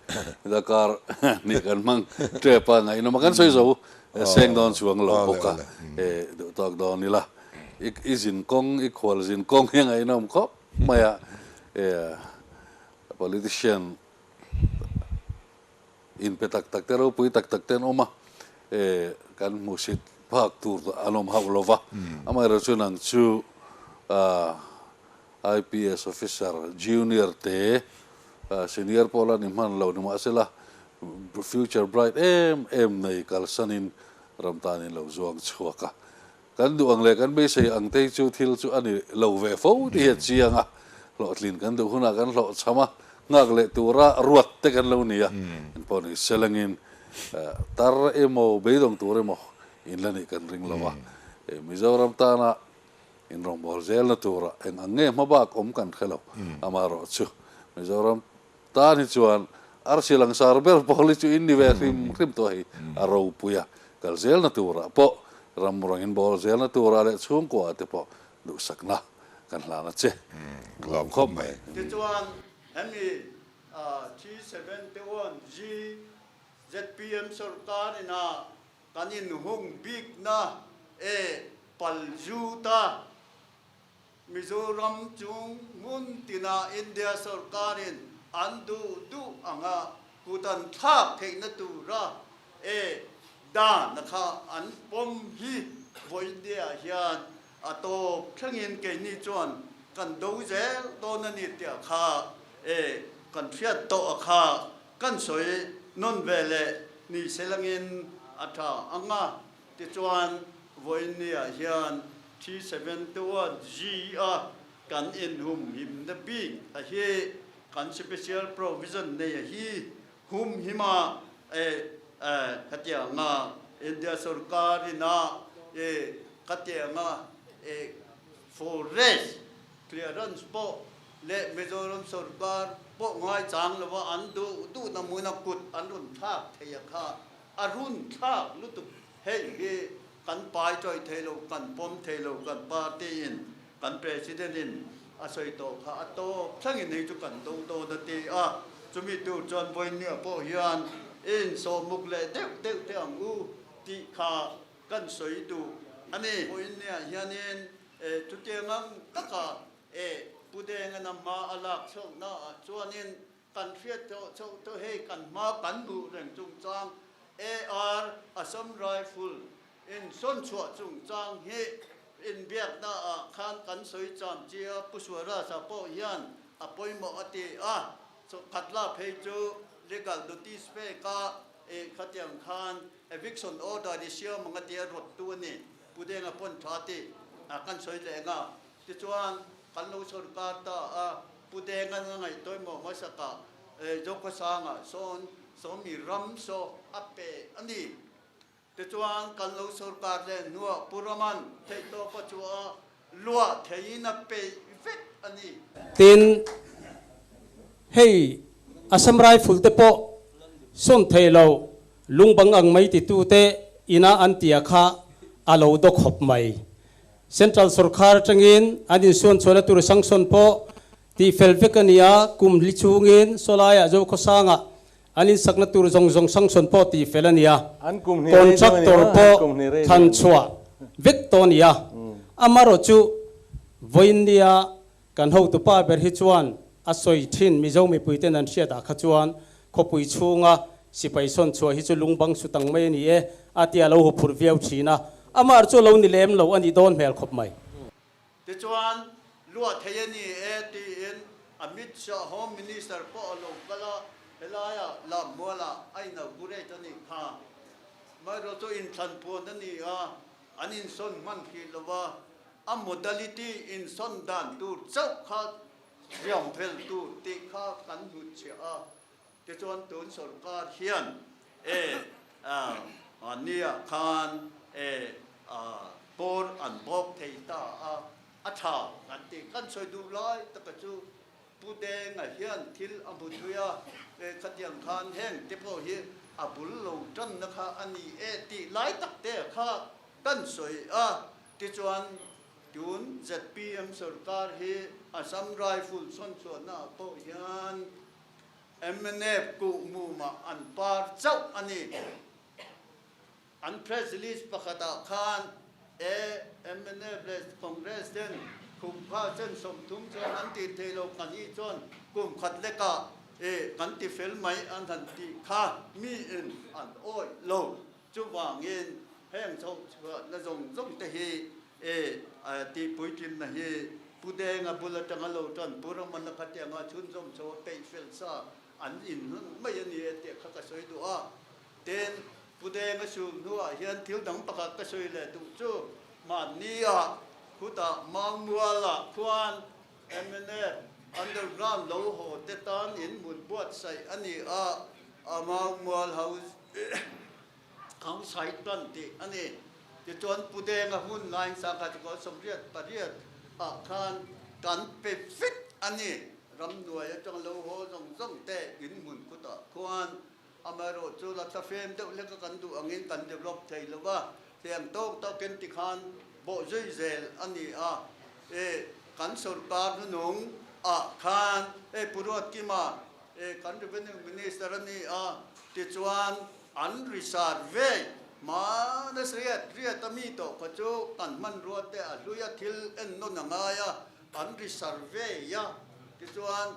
Dakar nih kan hmang tep a ngaihnawm a kan sawi zo seng dawn chuang lo bawk a duh tawk dawn ila i zin kawng i khual zin kawng hi a ngaihnawm khawp mai a politician Inpe tak tak te ropui tak tak te an awm a, kan hmuhsit phak tur an awm hauh lo va. Amaherawh chu nang chu IPS officer junior te senior pawh la ni hman lo nimahsela future bright em em nei kalsanin ram tanin lo zuang chhuak a. Kan duh ang leh kan beisei ang te hi chu thil chu a ni lo ve fo tih hi a chiang a, hlawhtlin kan duh hunah kan hlawhchham a, nghak leh tura ruat te kan lo ni a, in pawh ni selangin tar emaw beidawng tur emaw in la nih kan ring lo a, Mizoram tana in rawngbâwl zelna tura eng ang nge hmabak awm kan hre lo, amaherawh chu Mizoram Tan hi chuan arsi langsar ber pawl hi chu in ni ve hrim hrim tawh hei a ropui a, kal zelna turah pawh ram rangin bawl zelna turah leh chhungkua te pawh duhsakna kan hlan a che lawm khawp mai. Tichuan hemi 371 G zpm sorkar ina kan inhung bikna e pal zu ta. Mizoram chung hmun tina India sorkarin an duh duh anga kut an thlak theihna tura e dan kha an pawm hi vawiindia hian a tawp thlengin keini chuan kan do zel dawn a ni tih kha e kan hriat tawh a kha kan sawi nawn ve leh ni selangin a tha ang a. Tichuan, vawiinniah hian 371 G a kan inhumhimna bik a hi kan special provision nei a hi humhima e khatianga India sorkar ina e khatianga e forest clearance pawh leh Mizoram sorkar pawh ngaichang lova an duh duhna hmuna kut an rawn thlak thei a kha. A run thlak lutuk hei hi kan pai tawih thei lo, kan pawm thei lo, kan party in, kan president in a sawi tawh kha a tawp thlengin hei chu kan do dawn a ti a, chumi tur chuan vawinia pawh hian i insawhmuk leh deuh deuh teh ang u tih kha kan sawi duh a ni. Vawinia hianin chutiang ang taka Pu Denga hma a lak chhuaknaah chuanin Kan hriat tawh chauh tawh hei kan hma kan hmuh reng chungchang AR Assam Rifle in sawn chhuah chungchang hi inbiakna ah khan kan sawi cham chi a, Pu Swaraj-a pawh hian a pawimawh a ti a, khat la phei chu legal notice pek a eh khatiang khan eviction order i siam ang a ti a rawt tu a ni, Pu Denga pawn tha tih kan sawi leh ang a, tichuan kan lo sawrkar ta a. Pu Dengan a ngaihtuaimawh hmasakah Zokhawsangah sawn sawmi ram saw a pe a ni. Tichuan kan lo sorkar leh hnuah Pu Raman theihtawpa chu a luah theiin a peih vek a ni. Tin, hei Assam Rifle te pawh sawn thei lo lungbang ang mai titute ina an tia kha a lo daw khawp mai. Central sorkar atangin an insuan chhuahna tur sanction pawh tih fel vek a ni a, kum hli chhungin Sawlaiah Zokhawsangah an insakna tur zawng zawng sanction pawh tih fel a ni a, contractor pawh thlan chhuah vek tawh a ni a. Amaherawh chu vawiinnia kan hotupa ber hi chuan a sawi thin Mizo mipuiten an hriatah kha chuan Khawpui chhunga sipai sawn chhuah hi chu lungbang su tang mai a ni e, a tia lo huphurh viau thin a, amah chu lo ni lem lo a nih dawn hmel khawp mai. Tichuan, luah thei a ni e tiin Amit Shah Home Minister pawh a lo kal a, helaia Lammualah a inaugurate a nih kha. Amaherawhchu chu inthlan puan a ni a, an insawn hman hrih lo va, a modality insawn dan tur chauh kha Riam fel tur tih kha kan hnutchhiah a, tichuan tun sorkar hian e nia khan e bawr an bawk thei ta a, a tha kan tih kan sawi duh lai taka chu Pu Denga hian thil a hmu thui a, e khatiang khan heng te pawh hi a bul lo tanna kha a ni e tih lai tak te kha kan sawi a, tichuan Tun zpm sorkar hi Assam Rifle sawnchhuahna ah pawh hian mnf kuhmumah an par chauh a ni. An press release pakhat ah khan e mnf leh Congress ten kum kha chen 30 chuan an tih theih loh kan hi chuan kum khat lekah e kan ti fel mai an han tih kha mi in an awih lo. Chuvangin heng chhoh chhuahna zawng zawng te hi e tihpuitlinna hi Pu Denga bul atanga lo tan Pu Ramana khatianga chhunzawm chho a peih fel sa an inhlan mai a ni e tih kha ka sawi duh a. Tin, Pu Denga sul hnuah hian thil dang pakhat ka sawi leh duh chu mahnia khutah Mangmualah khuan mnf underground lo haw te tan in hmun buatsaih a ni a, a Mangmual house Outside tan tih a ni. Tichuan Pu Denga hun laiin sangha chu kawl 88 ah khan kan pe vek a ni. Ramhnuai atang lo haw zawng zawng te in hmun khutah khuan amaherawh chu la thlafem deuh hlek a kan duh angin kan develop thei lo va, heng tawk tawkin tikhan bawhzui zel a ni a. E kan sorkar hnunung ah khan hei Pu Ruatkima E kan Revenue Minister a ni a, tichuan an risar ve hmana riat riat a mi tawh kha chu kan hmanrua te a hlui a thil en nawn a ngai a. an ri survey a, tichuan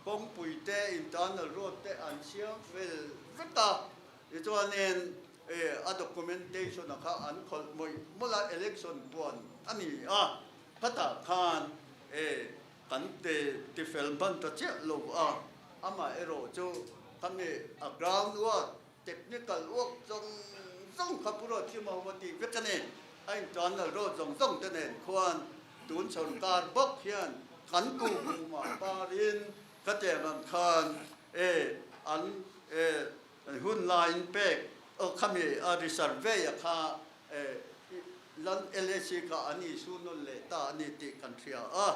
kawngpui te internal road te an siam fel vek a, tichuanin a documentation a kha an khawlh mawih mawlh a, election puan a ni a, khatah khan kan ti fel hman ta chiah lo a, amaherawh chu khami a ground work Technical work zawng zawng kha Pu Ruathima ho a tih vek a ni. A internal road zawng zawng te nen khuan tun sawrkar bawk hian kan kuhmumah parin khatiang ang khan e an e hun laiin pek aw khami a resurvey a kha e lan LAC kha an issue nawn leh ta a ni tih kan hria a.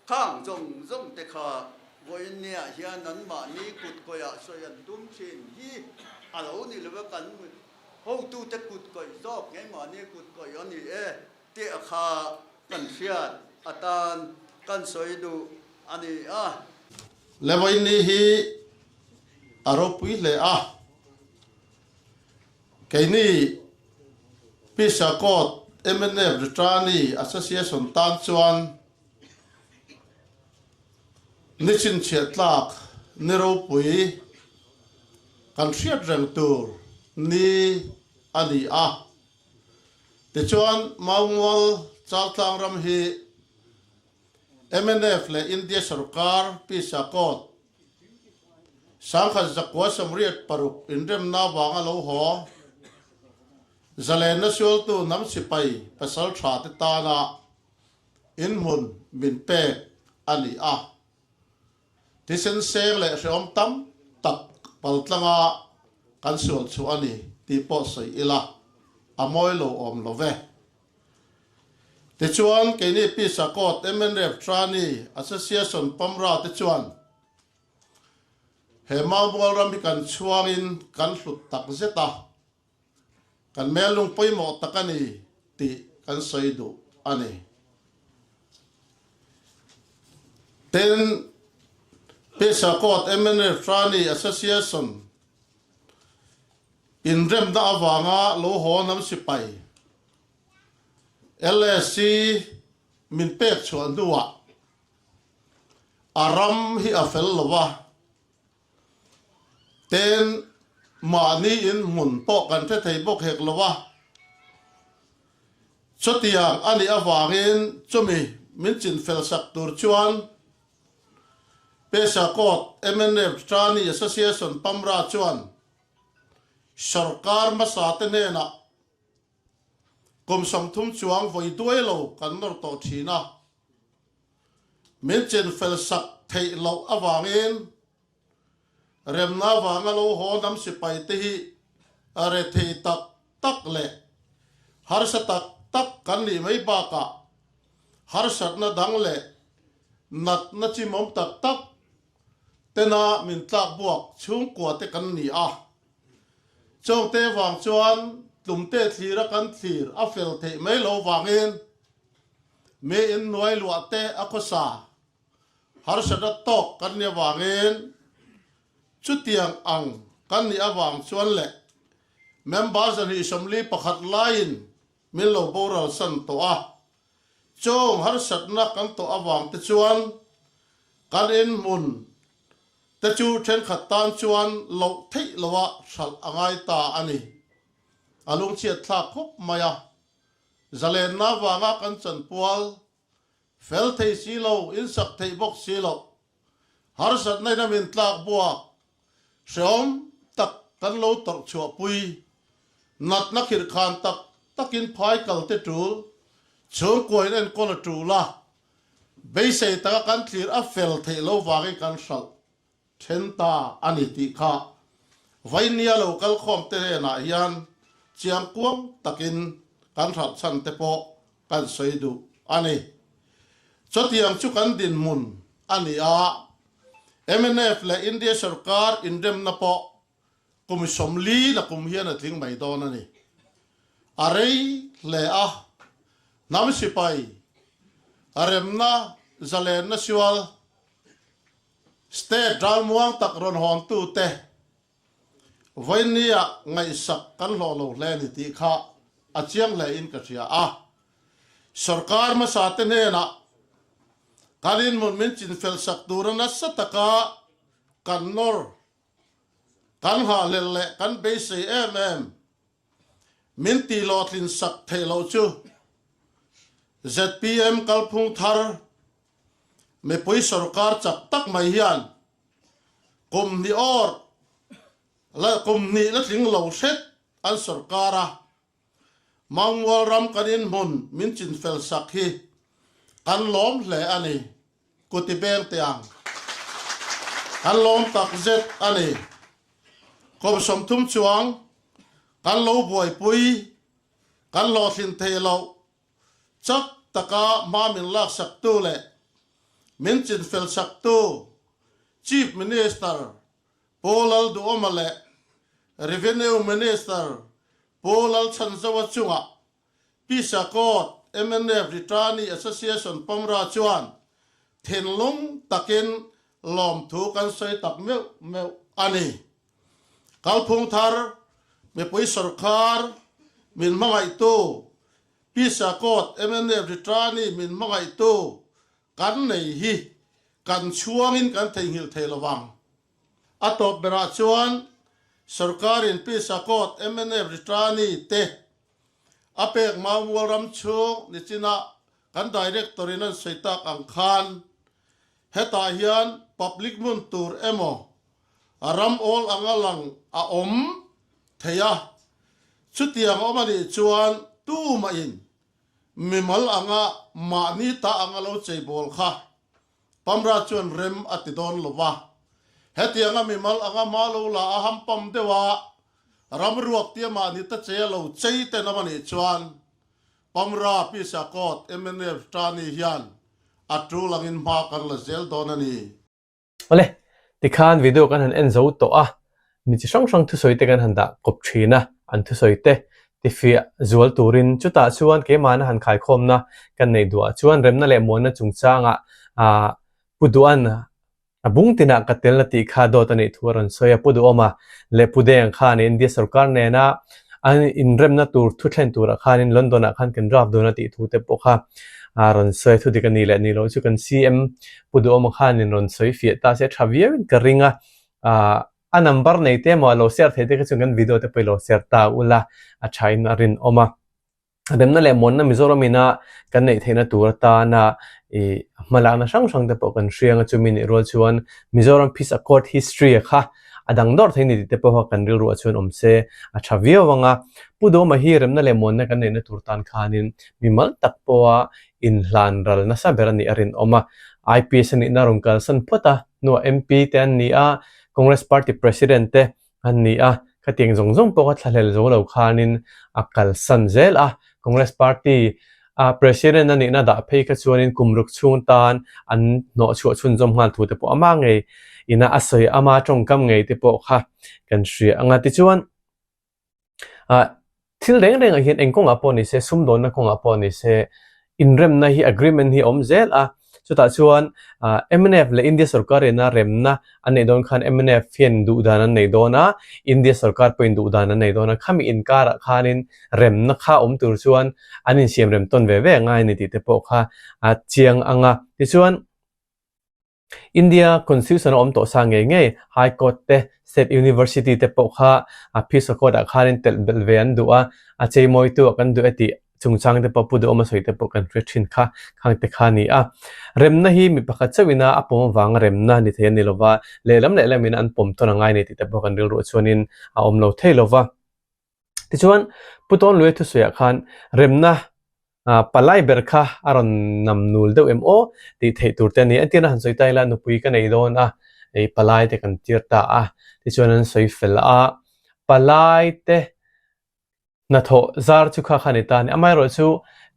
Khang zawng zawng te kha vawiinniah hian anmahni kut kawihah sawi an tum thin hi a lo ni lo va, kan hotute kut kawih zawk ngeimahni kut kawih a ni e tih a kha kan hriat atan kan sawi duh a ni a. Le vawiinni hi a ropui hle a, keini Pisakawt mnf Returnee Association tan chuan Ni chhinchhiah tlak ni ropui kan hriat reng tur ni a ni a. Tichuan Maungual Chaltlang ram hi mnf leh India sorkar Pisa Court 1986 inremna avanga lo haw zalenna sualtu hnam sipai pasal tha te tana Inhmun min pek a ni a, thisen seng leh hrehawm tam tak paltlanga kan sual chhuah a ni tih pawh sawi ila a mawi lo awm lo ve. Tichuan, keini Pisa Court mnf Trani Association Pamra te chuan he Maubual ram hi kan chhuangin kan hlut tak zet a, Kan hmel lung pawimawh tak a ni tih kan sawi duh a ni. Tin, Pisakawt mnf Trani Association inremna avanga lo haw hnam sipai LAC min pek chhuah hnuah a ram hi a fel lo a. Ten mahni in hmun pawh kan hre thei bawk hek lo a, chutiang a nih avangin chumi min chinfel sak tur chuan Pesakawt mnf Trani Association Pamra chuan sawrkar hmasa te hnenah kum 30 chuang vawi duai lo kan nawr tawh thin a. Min chinfel sak theih loh avangin remna vanga lo haw hnam sipai te hi a rethei tak tak leh harsa tak tak kan nih mai bakah harsatna dang leh natna chimawm tak tak tena min tlak buak chhungkua te kan ni a. Chawngte vang chuan tlumte thlira kan thlir a fel theih mai lo vangin Mi in nuai luah te a khawsa harsatna tawk kan nih avangin chutiang ang kan nih avang chuan leh member 241 laiin min lo boral san tawh a, chung harsatna kan tawh avang te chuan kan inhmun te chu thenkhat tan chuan loh theih loha hralh a ngai ta a ni. A lungchhiat thlak khawp mai a. Zalenna vanga kan chanpual fel thei si lo, insak theih bawk si lo, harsatna in a min tlak buak, hrehawm tak kan lo tawrh chhuahpui, natna khirhkhan tak takin phai kal te tul, chhungkua in enkawl a tul a, beisei taka kan thlir a fel theih lo vangin kan hralh Then ta a ni tih kha Vainia lo kal khawm te hnenah hian chiang kuang takin kan hralh chhan te pawh kan sawi duh a ni. Chutiang chu kan dinhmun a ni a, mnf leh India sorkar inremna pawh kum 40 na kum hian a tling mai dawn a ni. A rei hle a, hnam sipai remna zalenna sual State ralmuang tak rawn hawntute vawinia ngaihsak kan hlawh lo hle a ni tih kha a chiang hle in ka hria a. Sorkar hmasa te hnenah. Kan inhmun min chinfel sak tura nasa taka kan nawr, kan nghahhlelh leh kan beisei em em min tihhlawhtlin sak theih loh chu zpm kalphung thar mipui sorkar chak tak mai hian kum hnih awr la kum hnih la tling lo hret an sorkar a. Mangmual ram kan inhmun min chinfel sak hi kan lawm hle a ni, kuti beng teh ang. Kan lawm tak zet a ni. Kum 30 chuang kan lo buaipui, kan hlawhtlin theih loh chak taka hma min laksaktu leh min chinfel saktu Chief Minister Pu Lalduhawma leh Revenue Minister Pu Lalchhanzoa chungah Pisa Court mnf Returnee Association Pamra chuan thinlung takin lawmthu kan sawi tak meuh meuh a ni. Kalphung thar mipui sawrkar min hmangaihtu Pisa Court mnf Returnee min hmangaihtu kan nei hi kan chhuangin kan theihnghilh thei lo vang. A tawp berah chuan sorkarin Pisa Court mnf Returnee te a pek Maubual ram chhung nichinah kan Director in an sawi tak ang khan hetah hian public hmun tur emaw ram awl anga lang a awm thei a, chutiang awm a nih chuan tumahin Mimal anga mahni ta anga lo cheibawl kha Pamra chuan rem a ti dawn lo va. Hetianga mimal anga hma lo la a hampam deuh a, ram ruak tia mahni ta chei a lo chei ten awm a nih chuan Pamra Pisa Court mnf Tani hian a tul angin hma kan la zel dawn a ni. Awle, tikhan video kan han en zo tawh a, mi chi hrang hrang thusawi te kan han dah kawp thin a, an thusawi te tifiah zual turin chutah chuan keimahna han khaikhawmna kan neih duhah chuan remna leh muanna chungchangah ah Pu Duhan a bung tinah ka telna tih kha dawt a nih thu a rawn sawi a, Pu Duhawma leh Pu Deng khan India sorkar nena an inremna tur thu thlen turah khanin London ah khan kan draft dawn a tih thu te pawh kha a rawn sawi a, thu dik a nih leh nih loh chu kan CM Pu Duhawma khanin rawn sawi fiah ta se tha viauin ka ring a, ah a number nei te emaw a lo share thei te kha chuan kan video te pawh i lo share ta ula a thain a rinawm a. Remna leh muanna Mizoram ina kan neih theihna tur atana ih hmalakna hrang hrang te pawh kan hriang a, chumi nih rual chuan Mizoram Peace Accord history a kha a dang dawrh thei ni tih te pawh kha kan rilru ah chuan awm se a tha viau ang a. Pu Duhawma hi remna leh muanna kan neihna tur tan khanin mimal tak pawha inhlan ral nasa ber a nih a rinawm a. IPS a nihna rawn kalsan phawt a, hnuah MP te an ni a, Congress Party President te an ni a, khatiang zawng zawng pawh kha thlahlel zo lo khanin a kalsan zel a, Congress Party a President a nihna dah phei kha chuanin kum ruk chhung tan an hnawhchhuah chhunzawm nghal thu te pawh ama ngei ina a sawi ama tawngkam ngei te pawh kha kan hria ang a, tichuan ah Thil reng rengah hian eng kawngah pawh ni se, sumdawnna kawngah pawh ni se, inremna hi, agreement hi a awm zel a. Chutah chuan mnf leh India sorkar ina remna an neih dawn khan mnf hian duhdan an nei dawn a, India sorkar pawhin duhdan an nei dawn a. Khami inkarah khanin remna kha awm tur chuan an insiamrem tawn ve ve a ngai a ni tih te pawh kha a chiang ang a. Tichuan. India Constitution a awm tawh sa ngei ngei High Court te, State University te pawh kha a Peace Accord ah khanin telh belh ve an duh a, a cheimawitu ah kan duh e tih chungchang te pawh Pu Duhawma sawi te pawh kan hre thin kha khang te kha a ni a. Remna hi mi pakhat chauhin a a pawm avanga remna ni thei a ni lova, lehlam lehlamin an pawm tawn a ngai nei tih te pawh kan rilruah chuanin a awm lo thei lova. Tichuan, Pu Tawnluia thusawiah khan remna palai ber kha a rawn nam nul deuh em aw tih theih tur te a ni. Entirna han sawi ta ila nupui ka nei dawn a, ei palai te kan tir ta a, tichuan an sawi fel a, palai te hnathawh zar chu kha kha a ni ta a ni. Amaherawhchu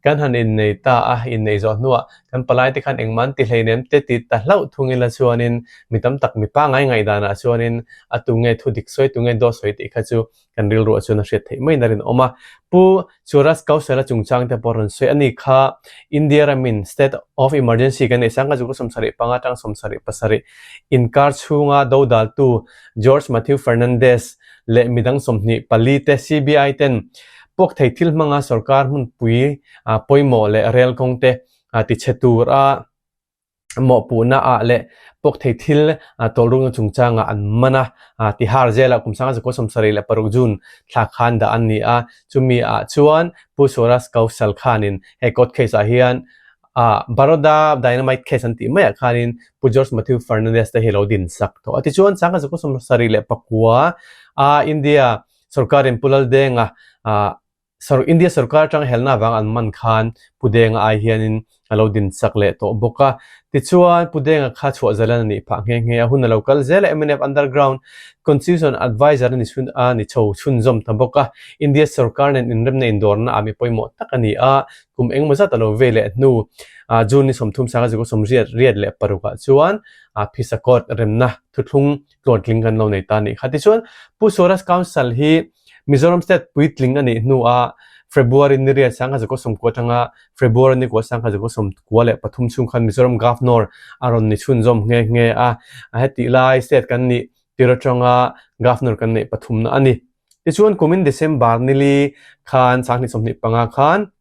kan han innei ta a, inneih zawh hnuah kan palai te khan engmah an ti hleinem te ti ta hlauh thung ila chuanin mi tam tak mipa ngai ngaihdanah chuanin a tunge thu dik sawi tunge dawt sawi tih kha chu kan rilruah chuan a hriat theih mai na rinawm a. Pu Churras Kausala chungchang te pawh rawn sawi a ni kha India ramin State of Emergency kan neih sang kha chu ka 75 atang 77 inkar chhunga dodaltu George Mathew Fernandes leh midang 24 te CBI ten puak thei thil hmanga sorkar hmunpui pawimawh leh rel kawng te tichhe tur a. Mawhpuhna ah leh pawk thei thil tawlrukna chungchangah an man a, Tihar zela kum sanga 1976 June thla khan dah an ni a, chumi ah chuan Pu Swaraj Kaushal khanin he court case ah hian Baroda Dynamite case an tih maiah khanin Pu George Matthew Fernandes te hi lo din sak tawh a. Tichuan 1979 a India sorkarin Pu Laldenga India sorkar atanga helna avanga an man khan Pu Denga ai hianin a lo din chak leh tawh bawk a. Tichuan, Pu Denga kha chhuah zalan a nih phah nghe nghe a. Hun a lo kal zel a, mnf Underground Constitution Adviser a ni chhun a ni chho chhunzawm ta bawk a. India sorkar nen inremna indawrna ah mi pawimawh tak a ni a. Kum engemaw zat a lo ve leh hnu June ni 30 1986 ah chuan Phisa Court remna thuthlung tluantling kan lo nei ta a nih kha. Tichuan, Pu Swaraj Council hi Mizoram State puitling a nih hnuah February ni riat 1990 atanga February ni kua 1993 chhung khan Mizoram Governor a rawn ni chhunzawm nghe nghe a, hetih lai state kan nih tir atanga Governor kan neih pathumna a ni. Tichuan kumin December nili khan 2025 khan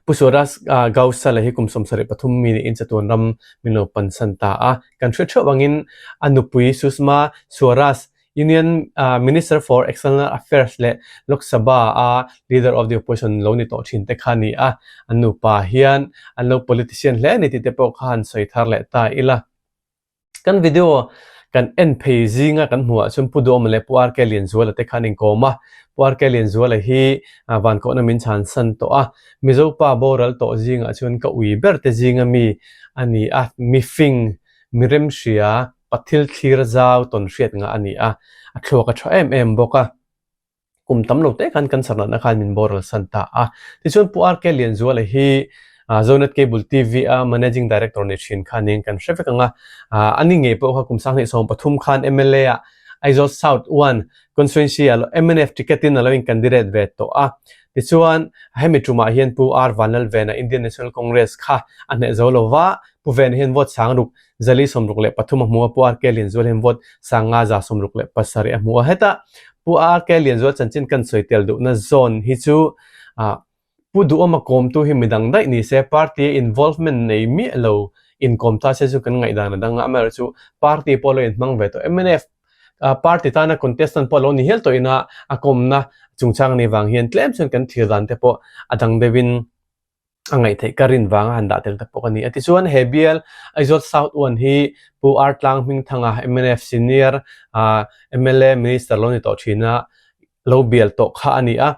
Pu Suraj Gausala hi kum 73 mi niin chatuan ram min lo pansan ta a. Kan hriat theuh angin a nupui Sushma Swaraj, Union Minister for External Affairs leh Lok Sabha a Leader of the Opposition lo ni tawh thin te kha a ni a. An nupa hian an lo politician hle a ni tih te pawh kha han sawi thar leh ta ila. Kan video kan en phei zinga kan hmuh ah chuan Pu Duhawma leh Pu RK Lianzuala te kha an inkawm a, Pu RK Lianzuala hi vankohna min chhan san tawh a, Mizo pa boral tawh zingah chuan ka ui ber te zinga mi a ni a, mifing, mi remhria, pathil thlir zau tawn hriat ngah a ni a, a thluak a tha em em bawk a. Kum tam lo te khan cancer natna khan min boral san ta a. Tichuan Pu RK Lianzuala hi Zonet Cable TV a Managing Director ni thin kha niin kan hre vek ang a. A ni ngei pawh kha kum 2013 khan mla ah Aizawl South 1 Constituency ah mnf ticket in a lo in candidate ve tawh a. Tichuan hemi tumah hian Pu R Vanlalvena Indian National Congress kha a hneh zo lo va, Pu Vena hian vote 6 463 a hmu a, Pu RK Lianzual hian vote 567 a hmu a. Heta Pu RK Lianzual chanchin kan sawi tel duhna zawn hi chu Pu Duhawma kawmtu hi midang daih ni se, party a involvement nei miah lo inkawm ta se chu kan ngaihdan a dang a, amaherawhchu party pawh lo inhmang ve tawh mnf party tana contestant pawh lo ni hial tawh ina a kawmna chungchang ni vang hian tlem chuan kan thlir dan te pawh a dang deuhin a ngaih theih ka rin vanga han dah tel ta pawh ka ni a. Tichuan he bial Aizawl South 1 hi Pu R Tlang Hmingthanga mnf senior mla minister lo ni tawh thina lo bial tawh kha a ni a.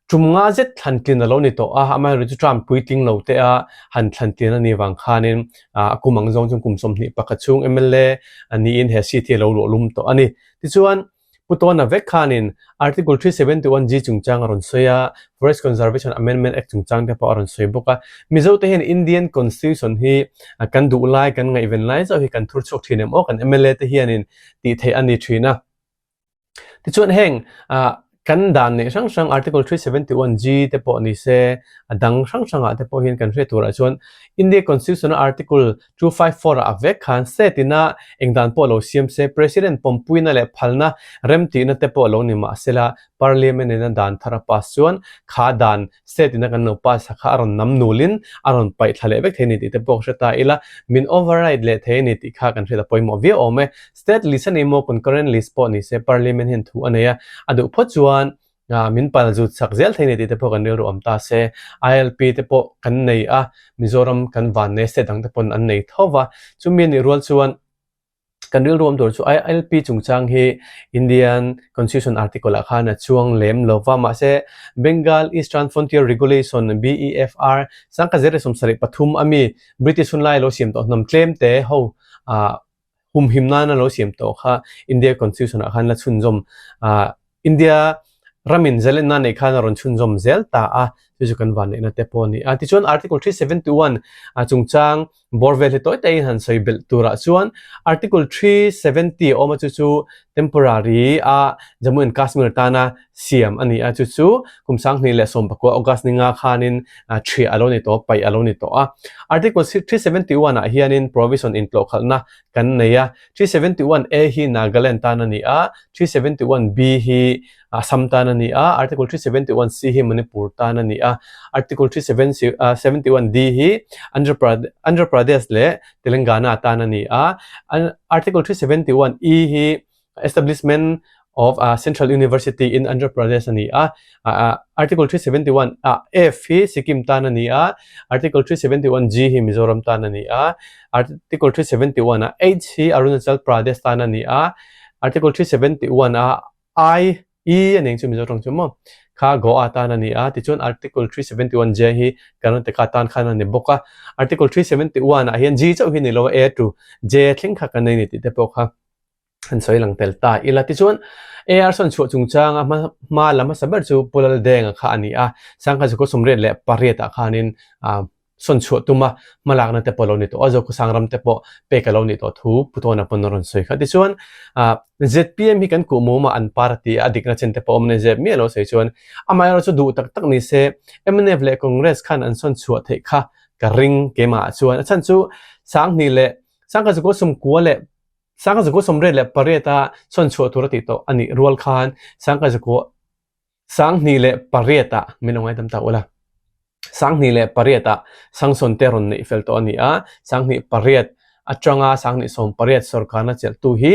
Tum nga zet thlan tlin a lo ni tawh a, amaherawhchu chu term puitling lo te a han thlan tlin a nih vang khanin a kum ang zawng chuan kum 21 chhung mla niin he seat hi a lo luah lum tawh a ni. Tichuan Pu Tawna vek khanin Article 371G chungchang a rawn sawi a, Forest Conservation Amendment Act chungchang te pawh a rawn sawi bawk a. Mizo te hian Indian Constitution hi kan duh lai, kan ngaihven lai chauh hi kan thur chhuak thin em aw, kan mla te hianin tih theih a ni thin a. Tichuan heng kan dan neih hrang hrang Article 371G te pawh ni se, a dang hrang hrangah te pawh hian kan hriat turah chuan India Constitution a Article 254 ah a vek khan state ina eng dan pawh lo siam se, President pawmpuina leh phalna remtihna te pawh lo ni mah sela, Parliament ina dan thar a pass chuan kha dan state ina kan lo pass ha kha a rawn nam nulin a rawn paih thla leh vek thei a ni tih te pawh ka hre ta ila, min override leh thei a ni tih kha kan hriat a pawimawh viau awm e. State list a ni maw, concurrent list pawh ni se Parliament hian thu a nei a, a duh phawt chuan min pal zut chak zel thei a ni tih te pawh kan rilru awm ta se. ILP te pawh kan nei a, Mizoram kan van nei state dang te pawn an nei tho va, chumi a nih rual chuan kan rilru awm tur chu ILP chungchang hi Indian Constitution article ah khan a chuang lem lo va, mahse Bengal Eastern Frontier Regulation, BEFR, 1973 ami British hunlai lo siam tawh hnam tlem te ho humhim nana lo siam tawh kha India Constitution ah khan la chhunzawm India ramin zalenna neih khan a rawn chhunzawm zel ta a, chu chu kan vanneihna te pawh a ni a. Tichuan Article 371 chungchang bawr vel hi tawi takin han sawi belh turah chuan Article 370 a awm a, chu chu temporary a Jammu and Kashmir tana siam a ni a, chu chu kum 2019 August ni nga khanin ṭhiah a lo ni tawh, paih a lo ni tawh a. Article 371 ah hianin provision intlawhkhalhna kan nei a, 371A hi Nagaland tan a ni a, 371B hi Assam tan a ni a, Article 371C hi Manipur tan a ni a. a. Article 371 D hi Andhra Pradesh leh Telangana tan a ni a. Article 371 E hi Establishment of Central University in Andhra Pradesh a ni a. Article 371 F hi Sikkim tan a ni a. Article 371 G hi Mizoram tan a ni a. Article 371 H hi Arunachal Pradesh tan a ni a. Article 371 I E a ning chu Mizo tawng chu maw? Kha Goa tan a ni a, tichuan Article 371 J hi Karnataka tan khan a ni bawk a. Article 371 ah hian G chauh hi ni lo a, A to J thleng kha kan nei ni tih te pawh kha an sawi lang tel ta ila. Tichuan AR sawn chhuah chungchanga hma hma la hmasa ber chu Pu Laldenga kha a ni a, Sangha Zukhaw 38 ah khanin ah sawn chhuah tuma hmalakna te pawh a lo ni tawh a, Zokhawsang ram te pawh pek a lo nih tawh thu Pu Tawna pawn a rawn sawi kha. Tichuan zpm hi kan kuh mum a an par a ti a, a dikna chen te pawh awm a ni zep miah lo sawi chuan amaherawhchu duh tak tak ni se mnf leh Congress khan an sawn chhuah theih kha ka ring keimah ah chuan a chhan chu Sanghnih leh Sangha Zukua Sumkua leh Sangha Zukua 88 a sawn chhuah tur a tih tawh a nih rual khan Sangha Zukua 2008 ah min lo ngaidam ta ula. 2008 ah Sangsawn te rawn neih fel tawh a ni a, 2008 atanga 2018 sorkarna chelhtu hi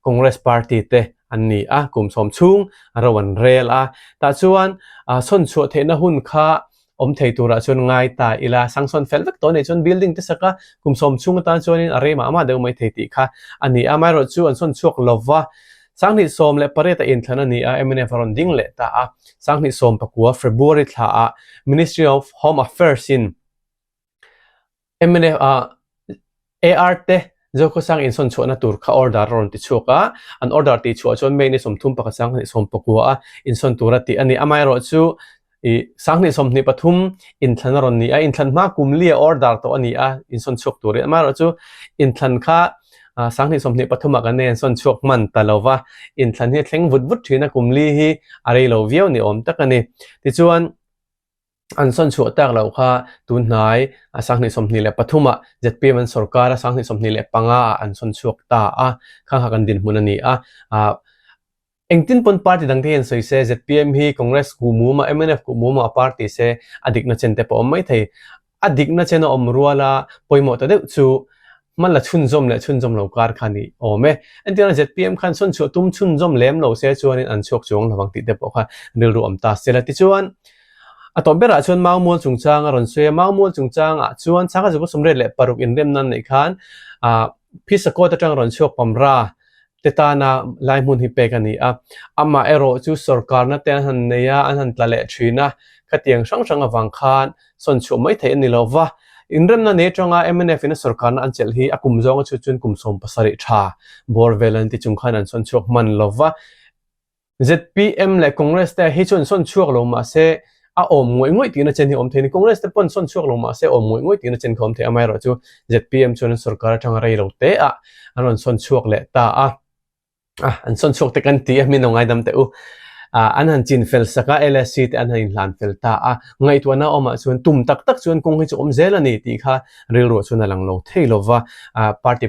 Congress party te an ni a, kum sawm chhung ro an rel a. Tah chuan sawn chhuah theihna hun kha awm thei turah chuan ngai ta ila, Sangsawn fel vek tawh a nih chuan building te sak a, kum sawm chhung atan chuanin a rei mah mah deuh mai thei tih kha a ni a. Amaherawhchu chu an sawn chhuak lova, 2018 a inthlan a ni a, mnf a rawn ding leh ta a. 2019 February thla ah Ministry of Home Affairs in mnf ah AR te Zokhawsang insawn chhuahna tur kha order a rawn ti chhuak a. An order tih chhuah chuan May ni 31 2019 a insawn tur a tih a ni. Amaherawhchu Ih, 2023 inthlan a rawn ni a, inthlan hma kum li a order tawh a ni a, insawn chhuak turin. Amaherawhchu inthlan kha 2023 ah kan nei a, insawn chhuak hman ta lo va, inthlan hi a thleng vut vut thin a, kum li hi a rei lo viau ni awm tak a ni. Tichuan, an sawn chhuah tak loh kha tun hnai 2023 ah zpm an sawrkar a, 2025 ah an sawn chhuak ta a, khang kha kan dinhmun a ni a. Engtin pawn party dangte hian sawi se, zpm hi Congress kuh mum a, mnf kuh mum a party se a dikna chen te pawh a awm mai thei. A dikna chen a awm rual a, pawimawh ta deuh chu hma la chhunzawm leh chhunzawm lo kar kha ni awm e. Entirna zpm khan sawn chhuah tum chhunzawm lem lo se chuanin an chhuak chuang lovang tih te pawh kha rilru awm ta se la. Tichuan, a tawp berah chuan Maumual chungchang a rawn sawi a, Maumual chungchangah chuan Sangha Zukua 86 inremna an neih khan Phisakawt atang rawn chhuak Pamra te tana lai hmun hi pek a ni a, amah erawh chu sorkarna te an han nei a, an han tla leh thin a, khatiang hrang hrang avang khan sawn chhuah mai theih a ni lo va. Inremna nei atanga mnf in a sorkarna an chelh hi a kum zawnga chhut chuan kum 70 tha bawr vel an ti chung khan an sawn chhuak hman lo va. Zpm leh Congress te hi chuan sawn chhuak lo mah se a awm ngawih ngawih tihna chen hi awm thei a ni. Congress te pawn sawn chhuak lo mah se awm ngawih ngawih tihna chen kha awm thei a, amaherawhchu zpm chuan an sorkar atanga rei lo te ah an rawn sawn chhuak leh ta a, an sawn chhuak te kan ti a, min lo ngaidam teh u. An han chin fel sak a, LSC te an han inhlan fel ta a, ngaihtuahna awmah chuan tum tak tak chuan kawng hi chu awm zel a ni tih kha rilruah chuan a lang lo thei lo va. Party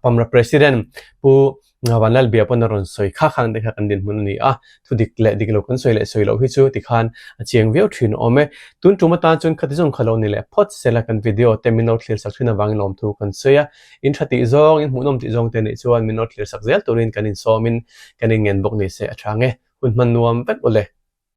Pamra President Pu Vanlalbia pawn a rawn sawi kha khang te kha kan dinhmun a ni a, thu dik leh dik lo kan sawi leh sawi loh hi chu tikhan a chiang viau thin awm e. Tun tum atan chuan khati zawng kha lo ni leh phawt sela kan video te min lo thlir sak thin avangin lawmthu kan sawi a, in tha tih zawng, in hmuhnawm tih zawng te nih chuan min lo thlir sak zel turin kan insawmin kan inngen bawk ni se a tha nge. Hun hman nuam vek ule.